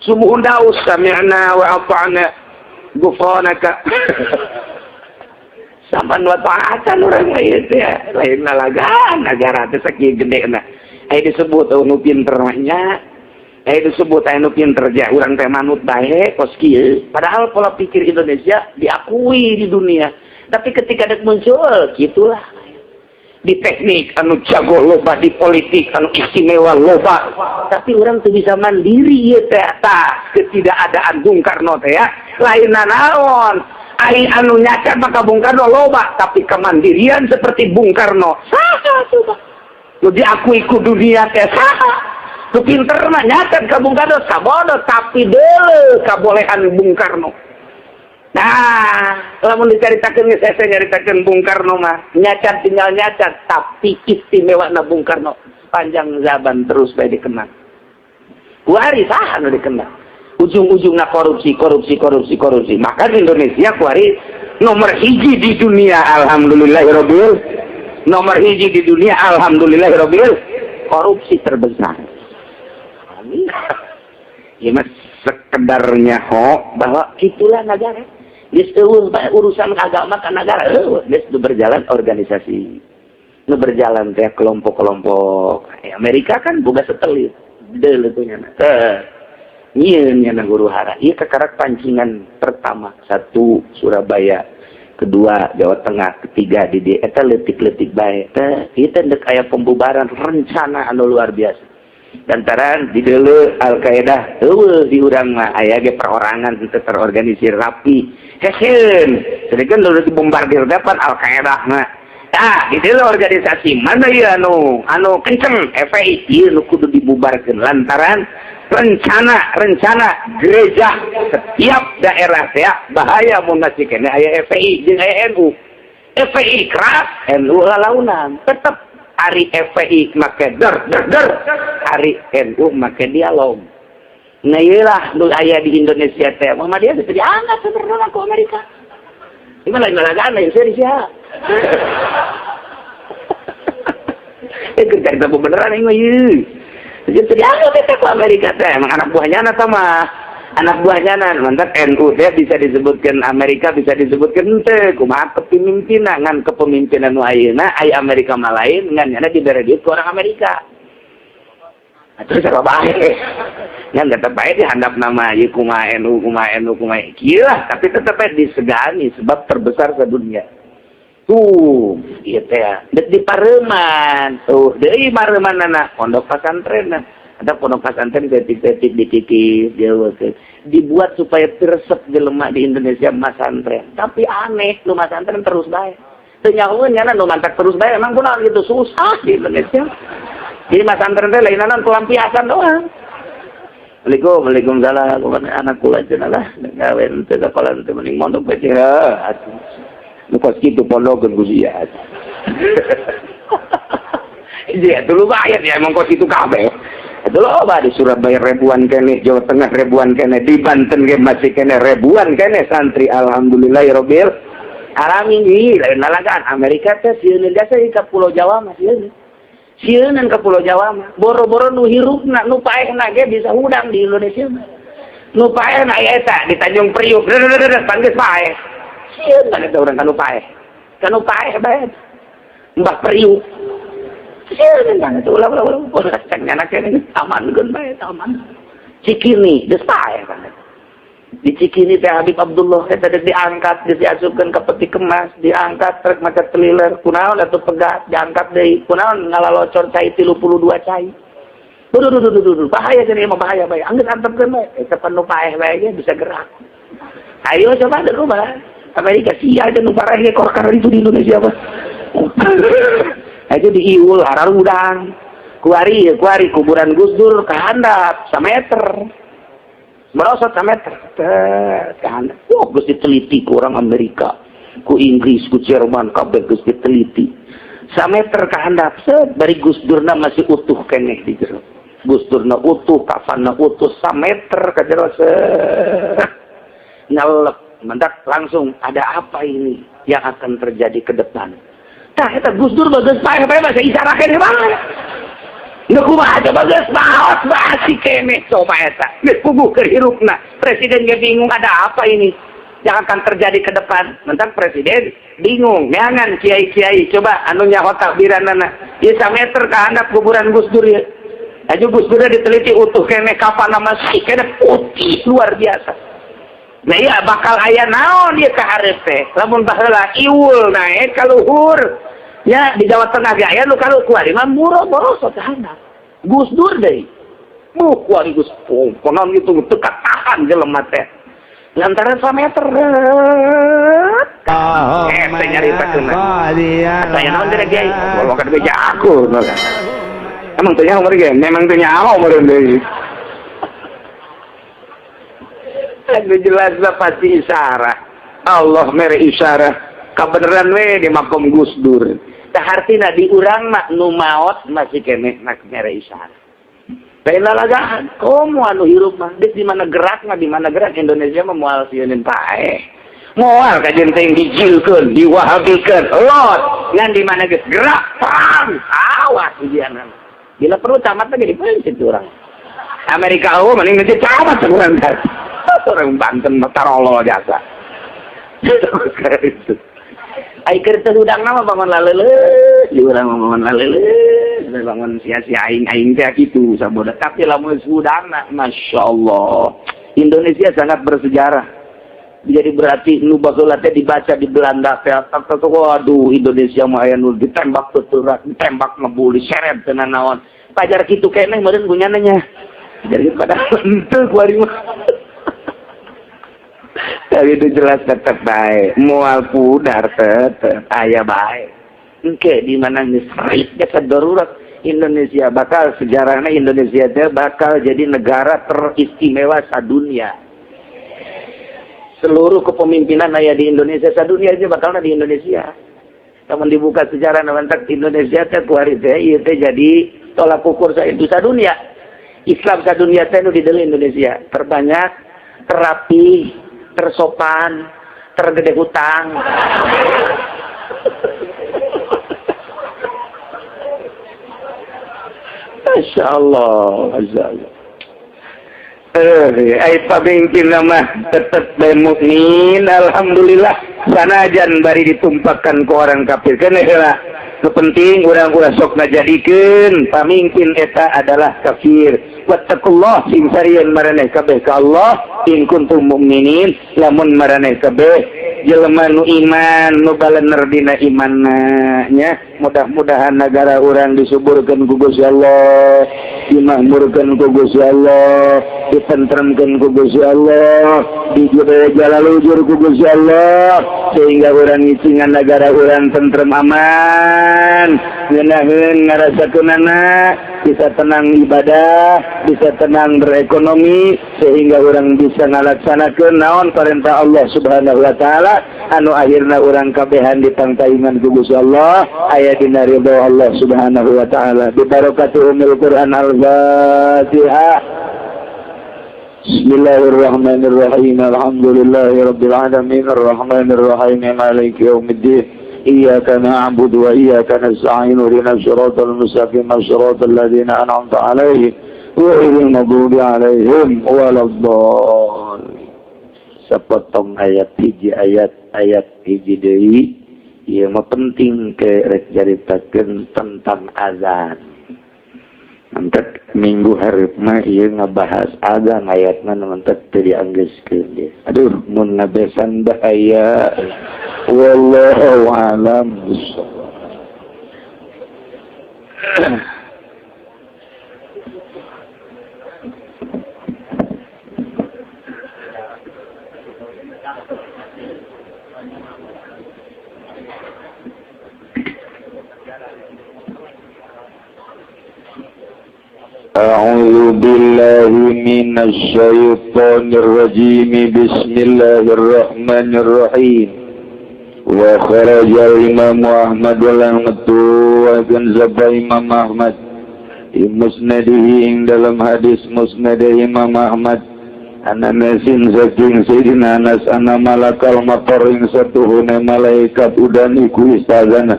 Sumuhun daus sami'na wa ata'na gufranaka. Saman wa ta'atan urang mah ieu teh lain lalagan negara teh sakieu gedena. Aya disebut nu pinter mah nya. Aya disebut aya nu pinter ja urang teh manut bae kos kieu. Padahal pola pikir Indonesia diakui di dunia. Tapi ketika dek muncul gitulah. Di teknik anu jago loba, di politik anu istimewa loba, tapi orang tuh bisa mandiri ieu teh. Tah ketidakadaan Bung Karno teh ya lain naon, ai anu nyacat maka Bung Karno loba, tapi kemandirian seperti Bung Karno saha coba nu diakui ku dunia teh? Saha nu pinter mah nyacat ka Bung Karno? Sabodo, tapi deuleu kabolehan Bung Karno. Nah, lamun dicaritakeun geus hese nyaritakeun Bung Karno mah, nyacat tinggal nyacat, tapi istimewa na Bung Karno panjang zaman terus bae dikenang. Kuari saha nu dikenang? Ujung-ujungna korupsi, korupsi, korupsi, korupsi. Maka di Indonesia kuari nomor hiji di dunia, alhamdulillahirabbil. Nomor hiji di dunia, alhamdulillahirabbil, korupsi terbesar. Amin. Ya mas sekedarnya ho bahwa itulah negara. Geus eueuh bae urusan agama ka negara, eueuh geus nu berjalan organisasi. Nu berjalan teh kelompok-kelompok. Amerika kan boga satelit. Deuleu teh nya. Teh. Nyieun nya huru hara. Ieu kakarak pancingan pertama, satu Surabaya, kedua Jawa Tengah, ketiga di dieu eta leutik-leutik bae. Teh, ieu teh deuk aya pembubaran rencana anu luar biasa. Lantaran di deuleu Al-Qaeda eueuh di urang mah aya ge perorangan teu terorganisir rapi. Heseun, sedangkan nu dibombardir depan Al-Qaeda mah. Nah, di deuleu organisasi mana ieu anu anu kenceng FPI ieu nu kudu dibubarkeun lantaran rencana-rencana gereja setiap daerah teh bahaya mun masih keneh aya FPI jeung aya NU. FPI keras, NU lalaunan. Tetep ari FPI make der der der, ari NU make dialog. Nah, iyalah nu aya di Indonesia teh Muhammadiyah geus diangkat sebenarnya ku Amerika. Gimana lain lalagaan lain Indonesia. Kerja kita beneran ini mah ieu. Jadi dianggap eta ku Amerika teh emang anak buahnya na mah. Anak buahnya na mantap NU teh bisa disebutkan Amerika, bisa disebutkan teh kumaha kepemimpinan, ngan kepemimpinan nu ayeuna aya Amerika mah lain, ngan nyana dibere duit ku orang Amerika. Nah, terus apa bae? Ngan tetep bae dihandap nama ieu kumaha NU, kumaha NU, kumaha kieu lah, tapi tetep bae disegani sebab terbesar sedunia. Tuh, ieu teh dek di Pareman. Tuh, deui Paremanana pondok pesantren. Ada pondok pesantren detik-detik dikikis, dia dibuat supaya resep jelema di Indonesia masantren. Tapi aneh, nu masantren terus bae. Teu nyahoeun nyana nu mantak terus bae, emang kunaon gitu susah di Indonesia. Jadi masantren teh lain naon, pelampiasan doang. Assalamualaikum, waalaikumsalam. Kumaha anak kula cenah lah, gawe teu sakola teu mending mondok bae cenah. Atuh. Nu kos kitu pondokeun ku sia. Iya, dulu bayar ya emang kos itu kabeh. Itu loba di Surabaya ribuan kene, Jawa Tengah ribuan kene, di Banten ge masih kene ribuan kene santri, alhamdulillah ya robbil alamin. Ih, lain lalagan Amerika teh sieun jasa ka Pulau Jawa mah sieun. Sieun ka Pulau Jawa mah. Boro-boro nu hirupna, nu paehna ge bisa hudang di Indonesia mah. Nu paehna aya eta di Tanjung Priuk, pan geus paeh. Sieun kan eta urang kanu paeh. Kanu paeh bae. Mbah Priuk. Sieun kan itu ulah ulah ulah cek nyana kene amankeun bae aman. Cikini geus paeh kan. Di Cikini teh Habib Abdullah eta deuk diangkat, geus diasupkeun ka peti kemas, diangkat truk maca teliler, kunaon atuh pegat, diangkat deui, kunaon ngalalocor cai 32 cai. Duh duh duh duh duh, bahaya jadi mah bahaya bae. Anggeus antepkeun bae, eta pan nu paeh bae ge bisa gerak. Ayo coba deuk rubah. Amerika sia aja nu parah ge korkar itu di Indonesia mah. Aja diiul hararudang. Kuari kuari kuburan Gus Dur ka handap sameter. Merosot sameter. Tet ka handap. Wah, geus diteliti ku orang Amerika, ku Inggris, ku Jerman kabeh geus diteliti. Sameter ka handap set bari Gus Durna masih utuh keneh di jero. Gus Durna utuh, kafanna utuh sameter ka jero set. Nyelep, mendak langsung ada apa ini yang akan terjadi ke depan. Tah eta Gus Dur bagus paeh paeh bahasa isyarat keneh banget. Nu kumaha coba geus maot basi keneh coba eta. Geus puguh keur hirupna. Presiden ge bingung ada apa ini yang akan terjadi ke depan. Mentang presiden bingung, neangan kiai-kiai coba anu nyaho takbiranana. Ieu sameter ka handap kuburan Gus Dur ieu. Aju Gus Dur diteliti utuh keneh, kafanna masih keneh putih luar biasa. Nah iya bakal aya naon ieu ka hareup teh. Lamun baheula iwul naek ka luhur. Ya di Jawa Tengah ge aya nu kalu kuari mah murah borosot ka handap. Gus Dur deui. Buh kuari geus konon gitu teu tahan jelema teh. Lantaran sameter. Eh, teh nyaritakeun. Saya naon teh kiai? Kalau kan beja aku. Emang teu nyaho meureun ge? Memang teu nyaho meureun deui. Itu jelas lah pasti isyarat. Allah mere isyarat. Kabeneran we di makom Gus Dur. Tah hartina di urang mah nu maot masih keneh nak mere isyarat. Lain lalagaan, komo anu hirup mah, geus di mana gerak mah di mana gerak Indonesia mah moal sieuneun paeh. Moal kajeun teh dijilkeun, diwahabikeun, lot. Ngan di mana geus gerak, pang, awas ujianna. Bila perlu camat lagi dipencet urang. Amerika eueuh mending ngece camat urang teh. Orang Banten mah tarolol jasa. Ai keur teu hudang mah bangun laleuleus, di urang mah bangun laleuleus, bangun sia-sia aing-aing teh kitu saboda. Tapi lamun hudangna masyaallah. Indonesia sangat bersejarah. Jadi berarti nu baheula teh dibaca di Belanda teh waduh Indonesia mah aya nu ditembak tuturat, ditembak ngebul, diseret teu naon. Pajar kitu keneh meureun gunyana nya. Jadi padahal henteu kuari mah. Tapi itu jelas tetap baik. Mual pudar tetap aya baik. Engke di mana geus jasa darurat Indonesia bakal sejarahnya Indonesia teh bakal jadi negara teristimewa sadunia. Seluruh kepemimpinan aya di Indonesia sadunia aja bakal di Indonesia. Lamun dibuka sejarah mantak Indonesia teh kuari teh ieu teh jadi tolak ukur sa sadunia. Islam sadunia teh nu di Indonesia terbanyak, terapi, tersopan, tergede hutang. Masya Allah, Masya Allah. Ai pamimpin mah tetep bae mukmin, alhamdulillah. Sanajan bari ditumpahkan ke orang kafir. Keun heula. Nu penting urang ulah sok ngajadikeun pamimpin eta adalah kafir. Wattaqullah sing sarieun maraneh kabeh ka Allah in kuntum mukminin, lamun maraneh kabeh jelema nu iman nu balener dina imanna nya. Mudah-mudahan negara urang disuburkeun ku Gusti Allah, dimakmurkeun ku Gusti Allah, ditentremkeun ku Gusti Allah, dijodoh jalalujur ku Gusti Allah, sehingga urang ngicingan negara urang tentrem aman, ngeunaheun ngarasakeunana, bisa tenang ibadah, bisa tenang berekonomi, sehingga urang bisa ngalaksanakeun naon perintah Allah Subhanahu wa taala, anu akhirna urang kabehan ditangtaiman ku Gusti Allah. Aya aya dina ridho Allah Subhanahu wa taala bi barakati umil Quran. Al-Fatihah. Bismillahirrahmanirrahim. Alhamdulillahirabbil alamin arrahmanirrahim maliki yaumiddin. Iyyaka na'budu wa iyyaka nasta'in ihdinas siratal mustaqim siratal ladzina an'amta 'alaihim ghairil maghdubi 'alaihim waladdallin. Sepotong ayat hiji ayat ayat hiji deui ieu mah penting ke rek caritakeun tentang azan. Mantek minggu hareup mah ieu ngabahas azan ayatna mantek teu dianggeuskeun deui. Aduh mun ngabesan bahaya. Wallahu a'lam bishawab. أعوذ بالله من الشيطان الرجيم. بسم الله الرحمن الرحيم. وخرج الإمام أحمد ولمتو وكان زبا إمام أحمد di musnadihi ing dalam hadis musnad Imam Ahmad ana nasin saking Sayyidina Anas ana malakal matar ing satuhune malaikat udan iku istazana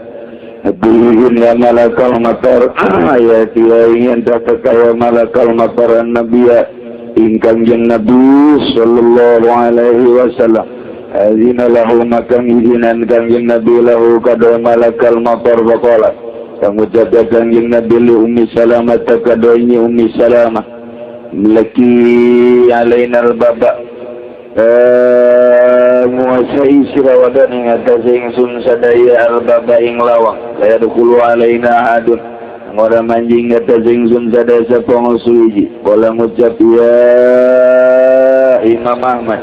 Bihin ya malakal matar ayat ya ingin kaya malakal matar nabiya ingkang jeng Nabi sallallahu alaihi wasallam azina lahu makang izinan kangjeng Nabi lahu kado malakal matar faqala kang ucap kangjeng Nabi li Ummi Salamah kado ini Ummi Salamah laki alaina al-baba menguasai sirawadan ing atase ingsun sadaya al-baba ing lawang kaya dukulu alaina adun ora manjing atase ingsun sadaya sapa suwiji bola ngucap ya Imam Ahmad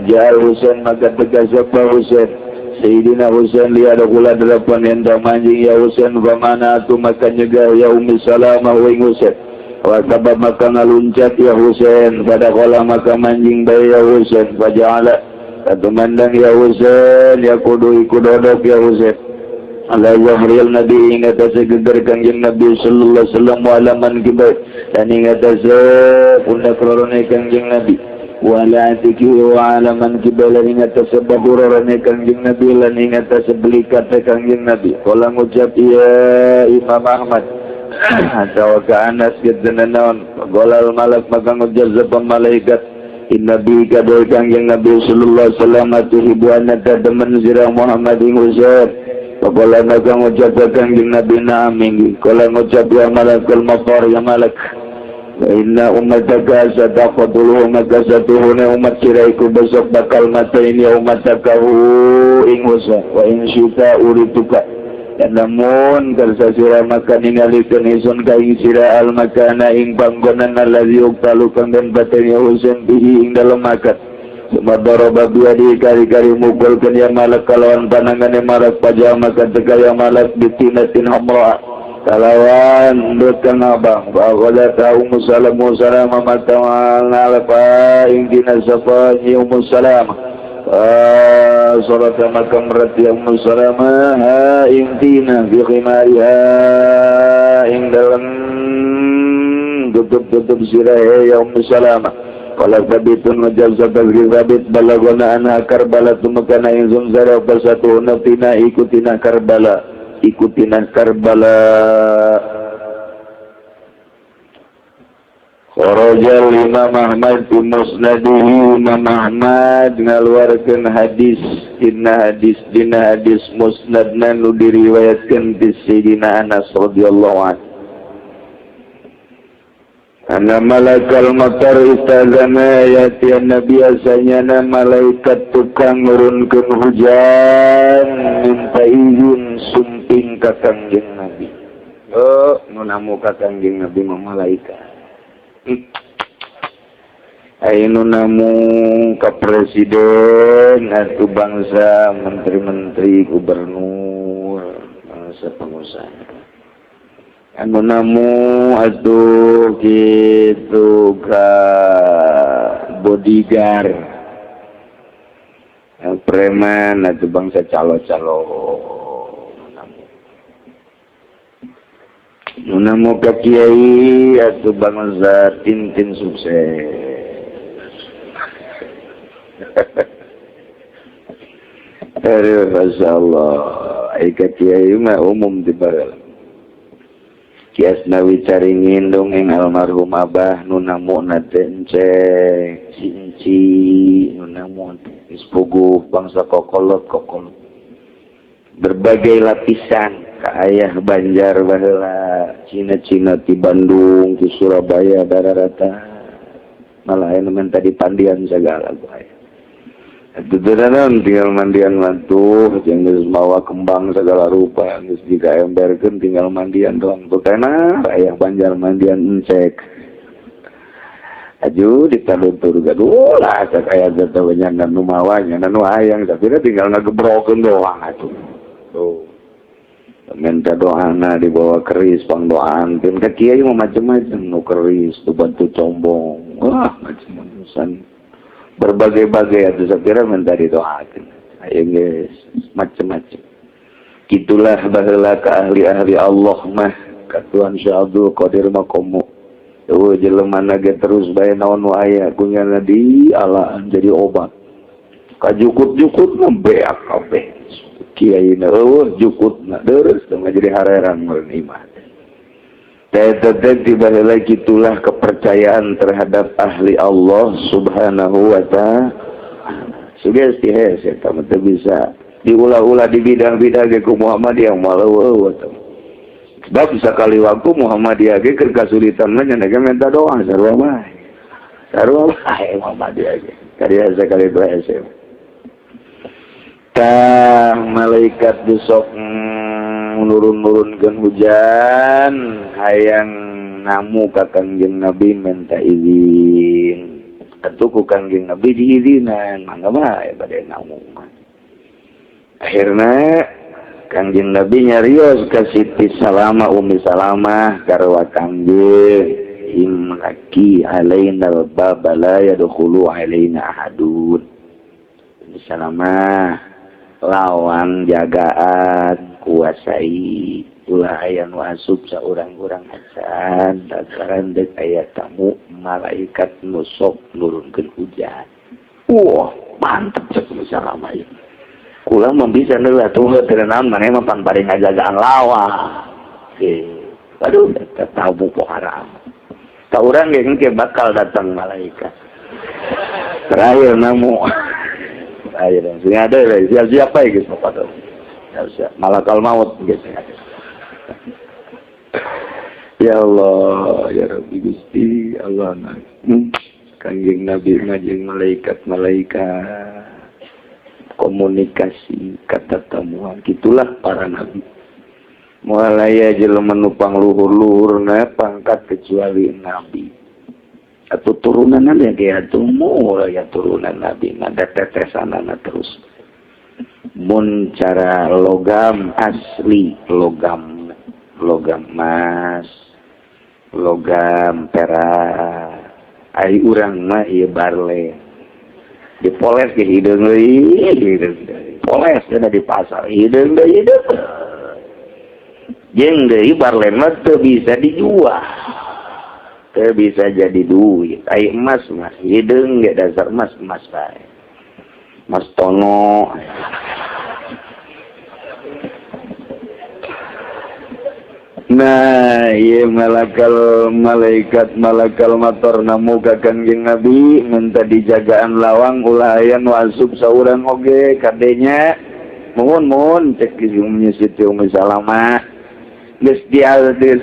Ja'al Husain maka tegas sapa Husain Sayyidina Husain liya kula delapan yang manjing ya Husain pamana atu maka nyegah ya Ummi Salamah wa ing Husain wa sabab maka ngaluncat ya Husain pada kola maka manjing bae ya Husain faja'ala katumandang ya Husain ya kudu iku dodok ya Husain ala zahril Nabi ing atase geger Kangjeng Nabi sallallahu alaihi wasallam wa alaman kibai dan ing atase pundak lorone Kangjeng Nabi wala atiki wa alaman kibai lan ing atase bahurorone Kangjeng Nabi lan ing atase belikat Kangjeng Nabi kala ngucap ya Imam Ahmad atawa ka Anas gedena naon golal malak maka ngucap sapa malaikat innabi kadoi Kangjeng Nabi sallallahu alaihi wasallam atuhibu anaka demen sira Muhammad ing Husain pakola maka ngucap Kangjeng Nabi na'am inggih kala ngucap ya malakul matar ya malak wa inna ummataka sataqtuluhu maka satuhuna umat sira iku besok bakal mateni umataka ing Husain wa in syita urituka dan namun kersa sira maka ningalikeun ingsun ka ing sira al makana ing panggonan allazi uqtalu kang den pateni Husain bihi ing dalem makan sumadara biadi kari-kari mukulkeun ya malak kalawan panangane malak pajah maka teka ya malak bitinatin hamra kalawan ndut kang abang wa qala Ummu Salamah salamah mata nalapa ing dina sapa Ummu Salamah salat maka merati Ummu Salamah ha intina fi khimariha ing dalam tutup-tutup sirahe ya Ummu Salamah qala sabitun majaz sabit balagona anha Karbala tumakana ingsun sara pasatu nafina ikutina Karbala ikutina Karbala. Kharajal Imam Ahmad fi musnadihi Imam Ahmad ngaluarkeun hadis dina hadis dina hadis musnadna nu diriwayatkeun ti Sayyidina Anas radhiyallahu anhu anna malakal matar istazana yati nabi asanyana malaikat tukang nurunkeun hujan minta izin sumping ka Kangjeng Nabi. Oh, nu namu ka Kangjeng Nabi mah malaikat. Ayo namu ke presiden atau bangsa menteri-menteri gubernur bangsa pengusaha anu namu atau gitu ke bodyguard preman atau bangsa calo-calo namu. Nu nemu ka kiai atuh bangsa tintin sukses. Aduh, Masya Allah. Ika kiai mah umum di baheula. Kias Nawi caringin dongeng almarhum abah nu namuna teh encek si enci nu namu teh geus puguh bangsa kokolot kokolot berbagai lapisan ka ayah Banjar baheula Cina-Cina ti Bandung ti Surabaya dararata malah aya nu menta dipandian sagala ku aya. Atuh tinggal mandian mantuh jeung geus mawa kembang segala rupa geus dikaemberkeun tinggal mandian doang tuh kana aya Banjar mandian encek aju ditaluntur gaduh lah cek aya teh nya nu mawa nya nu hayang tapi tinggal ngagebrokeun doang atuh tuh minta doana dibawa keris pangdoaan pun ka kiai mah macem-macem nu keris nu batu combong wah macem-macem berbagai-bagai atau saya kira minta didoakan ayo guys macem-macem gitulah baheula ka ahli-ahli Allah mah ka Tuhan Syekh Abdul Qadir makomo eueuh jelema ge terus bae naon nu aya kunyana di alaan jadi obat ka jukut-jukut mah beak kabeh kiai na eueuh jukutna deureuh teh jadi hareran meureun imah teh baheula gitulah kepercayaan terhadap ahli Allah subhanahu wa ta'ala. Sugesti hese eta mah teu bisa diulah-ulah di bidang-bidang ge ku Muhammadiyah moal eueuh teh. Sebab sakali waktu Muhammadiyah ge keur kasulitan mah nya ge minta doa sarua bae. Sarua bae Muhammadiyah ge. Kadieu sakali dua hese. Tah malaikat besok nurun-nurunkeun hujan hayang namu ka Kangjeng Nabi minta izin atuh ku Kangjeng Nabi diizinan mangga bae bade namu mah akhirna Kangjeng Nabi nyarios ka Siti Salamah Umi Salamah karwa Kangjeng imlaki alaina al-baba la yadkhulu alaina ahadun. Umi Salamah lawang jagaan kuasai ulah aya nu asup saurang-urang acan lantaran deuk aya tamu malaikat nu sok nurunkeun hujan. Wah, mantep cek Salamah ieu. Kula mah bisa neulah tuh teu naon maneh mah pan bari ngajagaan lawang. Aduh, eta tamu pohara. Ka urang ge engke bakal datang malaikat. Terakhir namu. Ayo dong, sing ada siap-siap ae geus bapak tuh. Siap-siap malakal maut geus. Ya Allah, ya Rabbi Gusti, Allah na. Kangjeng Nabi ngajeng malaikat-malaikat komunikasi kata temuan gitulah para nabi. Moal aya jelema nu pangluhur-luhurna pangkat kecuali nabi. Atau turunan ya kayak tuh ya turunan nabi ada tetesanana terus mun cara logam asli logam logam emas logam perak ai urang mah ieu barle dipoles ke hideung deui hideung deui poles da di pasar hideung deui hideung jeung deui barle mah teu bisa dijual teu bisa jadi duit ai emas mah hideung ge dasar emas emas bae Mas Tono. Nah, ieu malakal malaikat malakal mator namu ka Kangjeng Nabi minta dijagaan lawang ulah aya nu asup saurang oge kadenya muhun-muhun cek Ummi Siti Ummi Salamah geus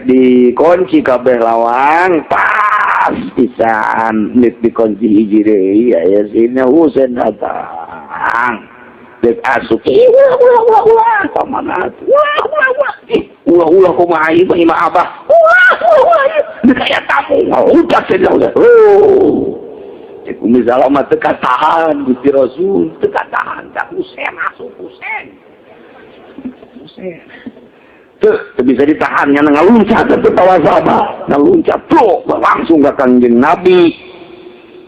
dikunci kabeh lawang pas pisan geus dikunci hiji deui aya sina Husain datang dek asup ulah ulah ulah ulah ka mana ulah ulah ulah ulah ulah kumaha ieu mah abah ulah ulah ulah deuk aya tamu udah cenah oh cek Umi Salamah teu katahan Gusti Rasul teu katahan ka Husain asup Husain Husain teu bisa ditahan nya ngaluncat teu tawasaba ngaluncat plok langsung ka Kangjeng Nabi.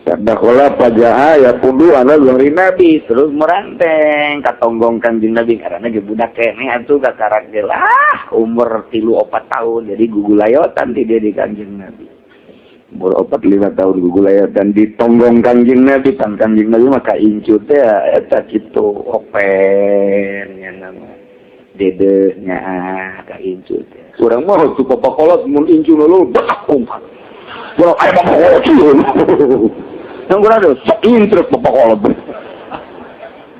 Dakhola pajaha ya kudu ala zahri Nabi terus meranteng katonggong Kangjeng Nabi karena ge budak keneh atuh kakarak ge lah umur 3-4 tahun jadi gugulayotan ti dia di Kangjeng Nabi. Umur 4-5 tahun gugulayotan ditonggong Kangjeng Nabi pan Kangjeng Nabi maka incu teh eta kitu open nya nama dedeh nya ka incu teh. Urang mah tu papakolot mun incu lulu betak umpat. Urang aya papakolot. Yang kurang ada, sok intrek bapak kolot.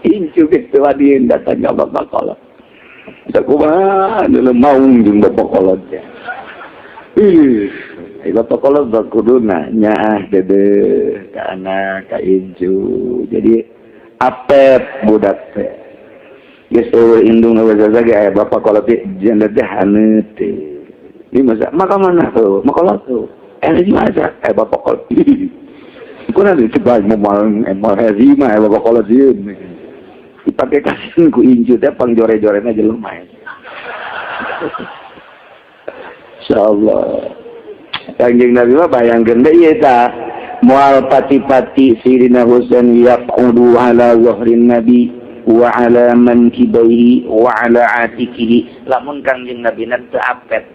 Incu gitu, wadin datang ke bapak kolot. Sakumaha, dulu maung jeung bapak kolot ya. Ih, bapak kolot bakuduna nyaah dede ka anak ka incu. Jadi apep budak teh. Geus eueuh indung eueuh ge aya bapak kolot teh janda teh haneut teh. Di masa maka mana tuh? Makolot tuh. Eh di masa aya bapak kolot. Kuna dicebak mau mal hezima ya bapak kolot sieun. Dipake kasin ku incu teh pangjore-jorena jelema. Insyaallah. Kangjeng Nabi mah bayangkeun deui ieu tah. Moal pati-pati Sayyidina Husain yaqudu ala zahrin Nabi wa ala mankibaihi wa ala atikihi. Lamun Kangjeng Nabi na teu apet.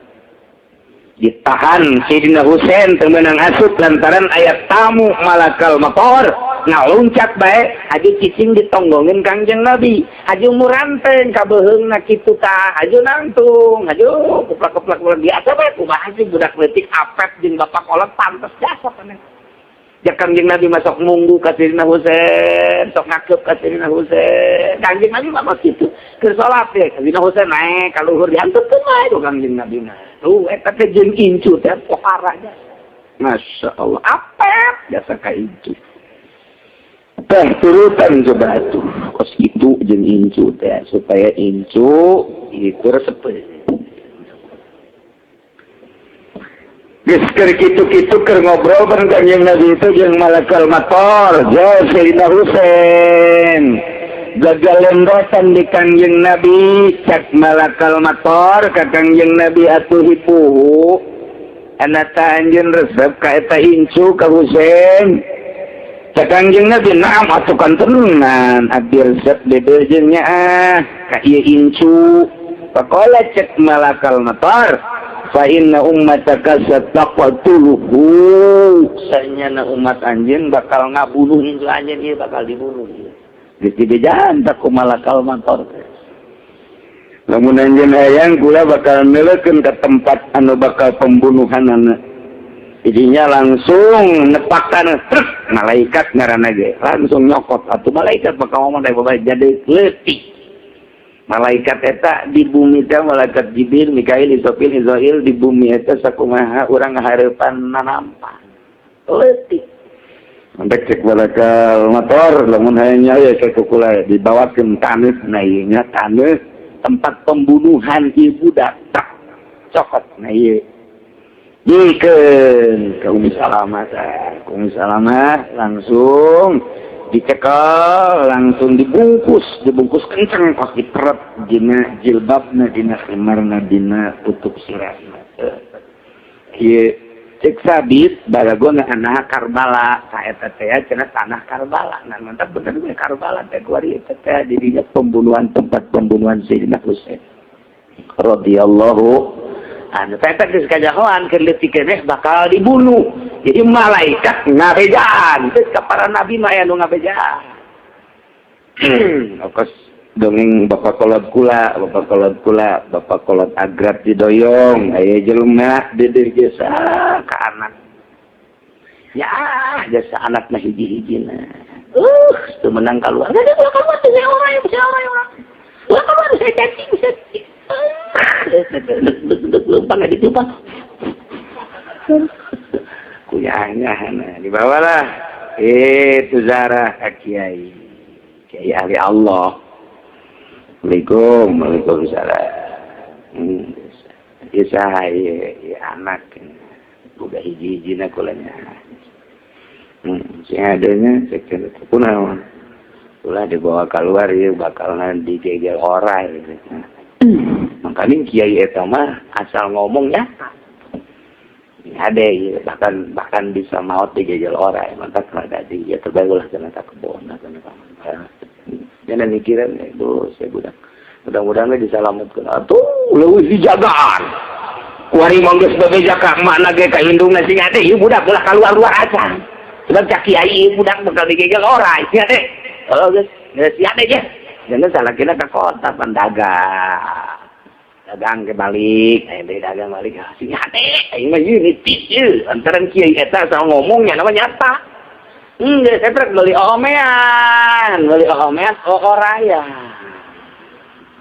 Ditahan Sayyidina Husain teu meunang asup lantaran aya tamu malakal motor ngaluncak bae haji cicing ditonggongin Kangjeng Nabi haji muranteng ka beuheungna kitu tah haji nangtung haji kuplak-kuplak biasa bae kumaha sih budak leutik apet jeung bapak kolot pantes jasa paneh ja Kangjeng Nabi masuk munggu ka Sayyidina Husain sok ngakeup ka Sayyidina Husain Kangjeng Nabi mah kitu keur salat teh Sayyidina Husain naek ka luhur diantepkeun wae ku Kangjeng Nabi mah. Tuh eta teh jeung incu teh pohara nya. Masya Allah apet jasa ka incu. Teh turutan coba atuh kos kitu jeung incu teh supaya incu itu resep. Geus keur kitu-kitu keur ngobrol bareng Kangjeng Nabi itu jeung malakal motor jauh Sayyidina Husain. Gagalendotan di Kangjeng Nabi cak malakal motor ka Kangjeng Nabi atuh hipuhu anata anjeun resep ka eta incu ka Husain. Cak Kangjeng Nabi naam atuh kantenan abdi resep dede jeung nyaah ka ieu incu. Faqala cek malakal motor fa inna ummataka sataqtuluhu sanyana umat anjeun bakal ngabunuh incu anjeun ieu bakal dibunuh. Geus dibejaan tak ku malakal motor. Lamun anjeun hayang kula bakal meleukeun ka tempat anu bakal pembunuhanana. Jadinya langsung nepakan truk malaikat ngaranna ge langsung nyokot atuh malaikat bakal ngomong teh bae jadi leutik. Malaikat eta di bumi teh malaikat Jibril, Mikail, Israfil, Izrail di bumi eta sakumaha urang ngahareupan nanampan. Leutik. Sampai cek malakal motor lamun hayang nya cek kula dibawakeun taneuh na ieu nya taneuh tempat pembunuhan ieu budak tak cokot na ieu. Dikeun ka Ummi Salamah tah. Ummi Salamah langsung dicekel langsung dibungkus, dibungkus kenceng kos diperet dina jilbabna dina khimarna dina tutup sirahna. Ieu cek sabit balagona anak Karbala ka eta teh cenah tanah Karbala. Nah mantap bener we Karbala teh kuari eta teh dirinya pembunuhan tempat pembunuhan Sayyidina Husain radhiyallahu anhu. Eta geus kajahoan keur leutik keneh bakal dibunuh. Jadi malaikat ngabejaan geus ka para nabi mah aya nu ngabejaan. Okos dongeng bapak kolot kula, bapak kolot kula, bapak kolot agrab didoyong, aya jelema dedeh jasa ka anak. Ya, jasa anak mah hiji-hijina. Teu meunang kaluar. Ulah kaluar teh orang, bisa orang. Ulah kaluar saya cacing, bisa. Lempang di depan. Kuyahnya dibawalah itu Zara ke kiai. Kiai ahli Allah. Assalamualaikum, waalaikumsalam. Isa ya anak udah hiji-hijina kulanya. Sing adanya sekian kunaon. Ulah dibawa keluar ya bakal digegel orai gitu. Makanya kiai eta mah asal ngomong ya. Ade ieu bahkan bahkan bisa maot digegel oray mantap rada di ya terbaik ulah cenah ka kebon cenah ka. Jangan mikiran itu saya budak. Mudah-mudahan we disalametkeun. Atuh leuwih dijagaan. Kuari mah geus bebeja ka emakna ge ka indungna sing ade ieu budak ulah kaluar-luar acan. Sebab cak kiai ieu budak bakal digegel oray sing ade. Oh geus geus si ade ge. Jangan salah kira ke kota pan dagang. Dagang ke balik, aya deui dagang balik. Ah, sing ade aing mah ieu nitip ieu antaran kiai eta sama ngomongnya nama nyata. Geus eta beli omean, beli omean oorayan.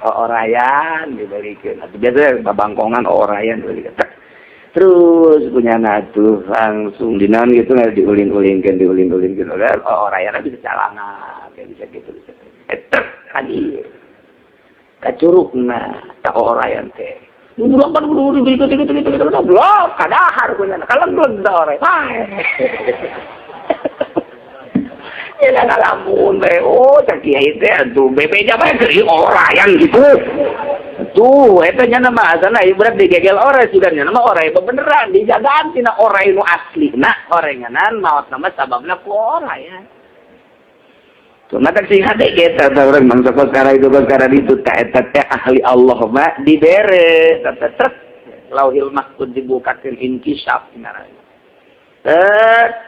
Oorayan dibelikeun. Atuh biasa babangkongan oorayan dibelikeun. Terus punya tuh langsung dinaon gitu nggak diulin-ulinkeun, diulin-ulinkeun. Oorayan bisa calana, kayak bisa gitu bisa. Eta hadir. Kacurugna ka oorayan teh. Belum kan kudu gitu gitu gitu gitu belum kadahar punya kalengleg da oray. Ya ngalamun bae oh cak kiai teh atuh bebeja bae keur orayan gitu. Tuh eta nya mah asana ieu budak digegel oray sugan nya mah oray bebeneran dijagaan tina oray nu asli. Nah orenganan maot nama sababna ku orayan. Tuh mata sing hade ge eta urang mangsa perkara itu perkara ditu ta eta teh ahli Allah mah dibere teh trek lauhil mahfuz dibukakeun inkisaf ngaranna.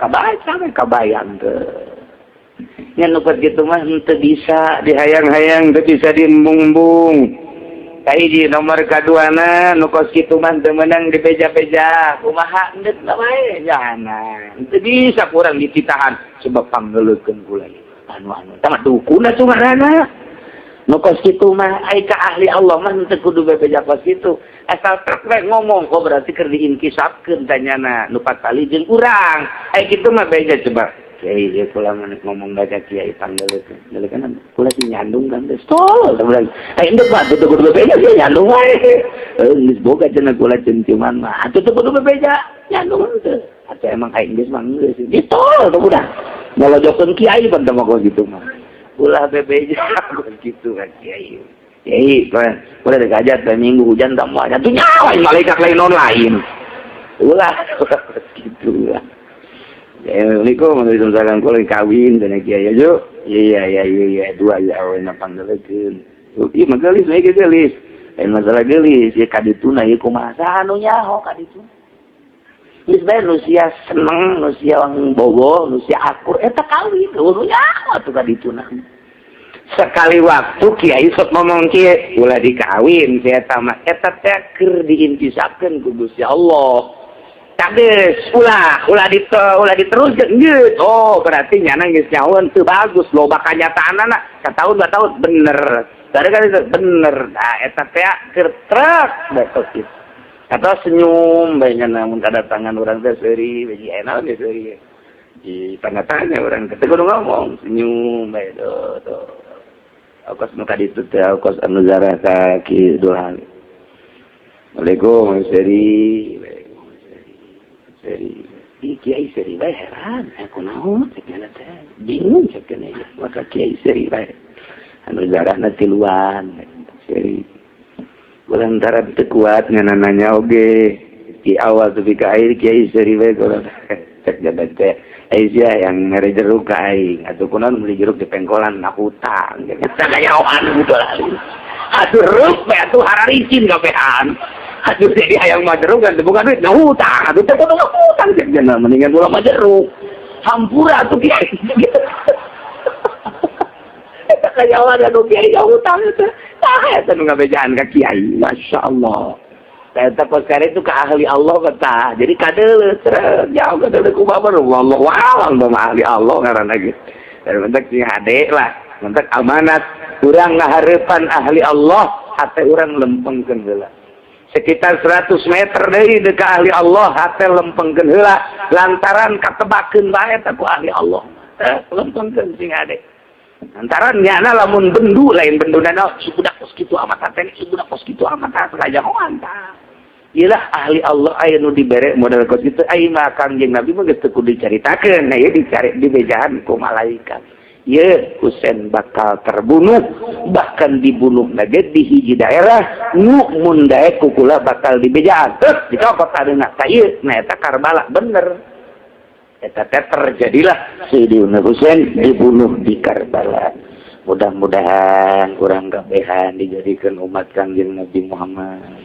Kabayang sampe kabayang teh. Nya nu gitu mah henteu bisa dihayang-hayang, teu bisa diembung-embung. Kahiji nomor kaduana nu kos kitu mah teu meunang dibeja-beja. Kumaha endek bae jana. Henteu bisa kurang dititahan sebab panggeuleukeun kula. Anu-anu tah mah dukun atuh ngaranna. Nu kos kitu mah ai ka ahli Allah mah henteu kudu bebeja kos kitu. Asal trek we ngomong kok berarti keur diinkisapkeun tanyana nu patali jeung urang. Ai kitu mah beja coba. Kiai ieu kula ngomong baca kiai panggeuleukeun. Geuleukeun kula sih nyandung kan geus tol sabulan. Ai endek mah teu kudu bebeja sih nyandung wae. Geus boga cenah kula cium-ciuman mah. Atuh teu kudu bebeja nyandung teu. Atuh emang aing geus mah geus ditol teh budak. Ngolojokeun kiai pan teh mah kitu mah. Ulah bebeja kos kitu ka kiai. Kiai, kula rek hajat teh minggu hujan tah moal. Atuh nyawa malaikat lain non lain. Ulah kitu lah. Assalamualaikum, waalaikumsalam. Kula kawin dan kiai aja. Iya iya iya iya dua ya awena panggeuleukeun. Ieu mah geulis we geulis. Lain masalah geulis, ieu kadituna ieu kumaha saha nu nyaho kadituna. Geus bae nu sia seneng, nu sia bogo, nu sia akur eta kawin, nu nyaho atuh kadituna. Sekali waktu kiai sok ngomong kieu, ulah dikawin si eta mah eta teh keur diintisapkeun ku Gusti Allah. Kades ulah ulah ulah diteruskeun geus. Oh, berarti nyana geus nyahoeun teu bagus loba kanyataanana satahun dua tahun bener. Dari kan itu bener. Nah, eta teh keur trek besok kitu. Atau senyum bae nya mun kadatangan urang teh seuri bagi enak ge seuri. Di tanda tanya urang teh kudu ngomong senyum bae tuh tuh. Akos nu kaditu teh akos anu zarah ka Ki Dulhan. Assalamualaikum seuri. Seri, ih kiai seri bae heran, aku naon cek nya teh, bingung cek nya maka kiai seri bae. Anu zarahna tiluan seri. Lantaran teu kuat nganananya oge. Di awal tepi ka air kiai seri bae kalau cek nya teh. Aisyah yang mere jeruk ka aing, atuh kunaon meuli jeruk di pengkolan nak hutang. Kita kanyaoan gitu lah. Atuh reup bae atuh hararicin kabehan. Aduh jadi hayang mah jeruk kan bukan duit nah hutang atuh teh kudu hutang cek cenah mendingan ulah mah jeruk hampura atuh kiai eta kanyaoan anu kiai hutang teh tah eta nu ngabejaan ka kiai masyaallah eta perkara itu ka ahli Allah kata jadi kadeuleuh trek jauh kadeuleuh kumaha wallahu a'lam mah ahli Allah ngaranna ge dan mentek sing hade lah mentek amanat urang ngahareupan ahli Allah hate urang lempengkeun heula sekitar 100 meter deui deuk ahli Allah hate lempengkeun heula lantaran katebakeun bae eta ku ahli Allah lempengkeun sing hade lantaran nyana lamun bendu lain benduna si budak kos kitu amat hate si budak kos kitu amat hate kajahoan tah iyalah ahli Allah aya nu dibere modal kos kitu ai mah Kangjeng Nabi mah geus teu kudu dicaritakeun nah ieu dicari dibejaan ku malaikat Ye Husain bakal terbunuh, bahkan dibunuh nage di hiji daerah nu mun daek kukula bakal dibejaan. Terus dicokot adeuna ka ieu, nah eta Karbala bener. Eta teh terjadilah Sayyidina Husain dibunuh di Karbala. Mudah-mudahan kurang kabehan dijadikan umat Kangjeng Nabi Muhammad,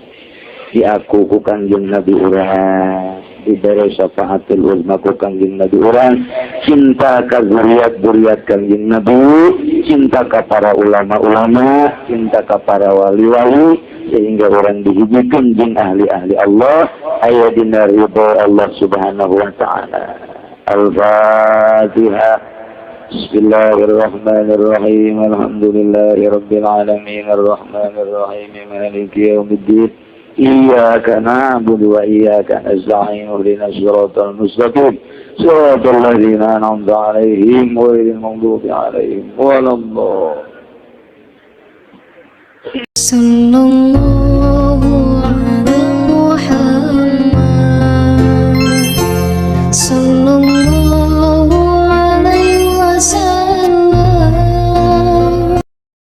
diaku ku Kangjeng Nabi urang, diberi syafaatul uzma ku Kangjeng Nabi urang, cinta ka zuriat-zuriat Kangjeng Nabi, cinta ka para ulama-ulama, cinta ka para wali-wali, sehingga orang dihijikan jeung ahli-ahli Allah aya dina ridho Allah Subhanahu wa taala. Al-Fatihah. Bismillahirrahmanirrahim. Alhamdulillahi rabbil alamin arrahmanirrahim maliki yaumiddin. Iyyaka na'budu wa iyyaka nasta'in ihdinas siratal mustaqim. Siratal ladzina an'amta 'alaihim ghairil maghdubi 'alaihim waladdallin. صلى الله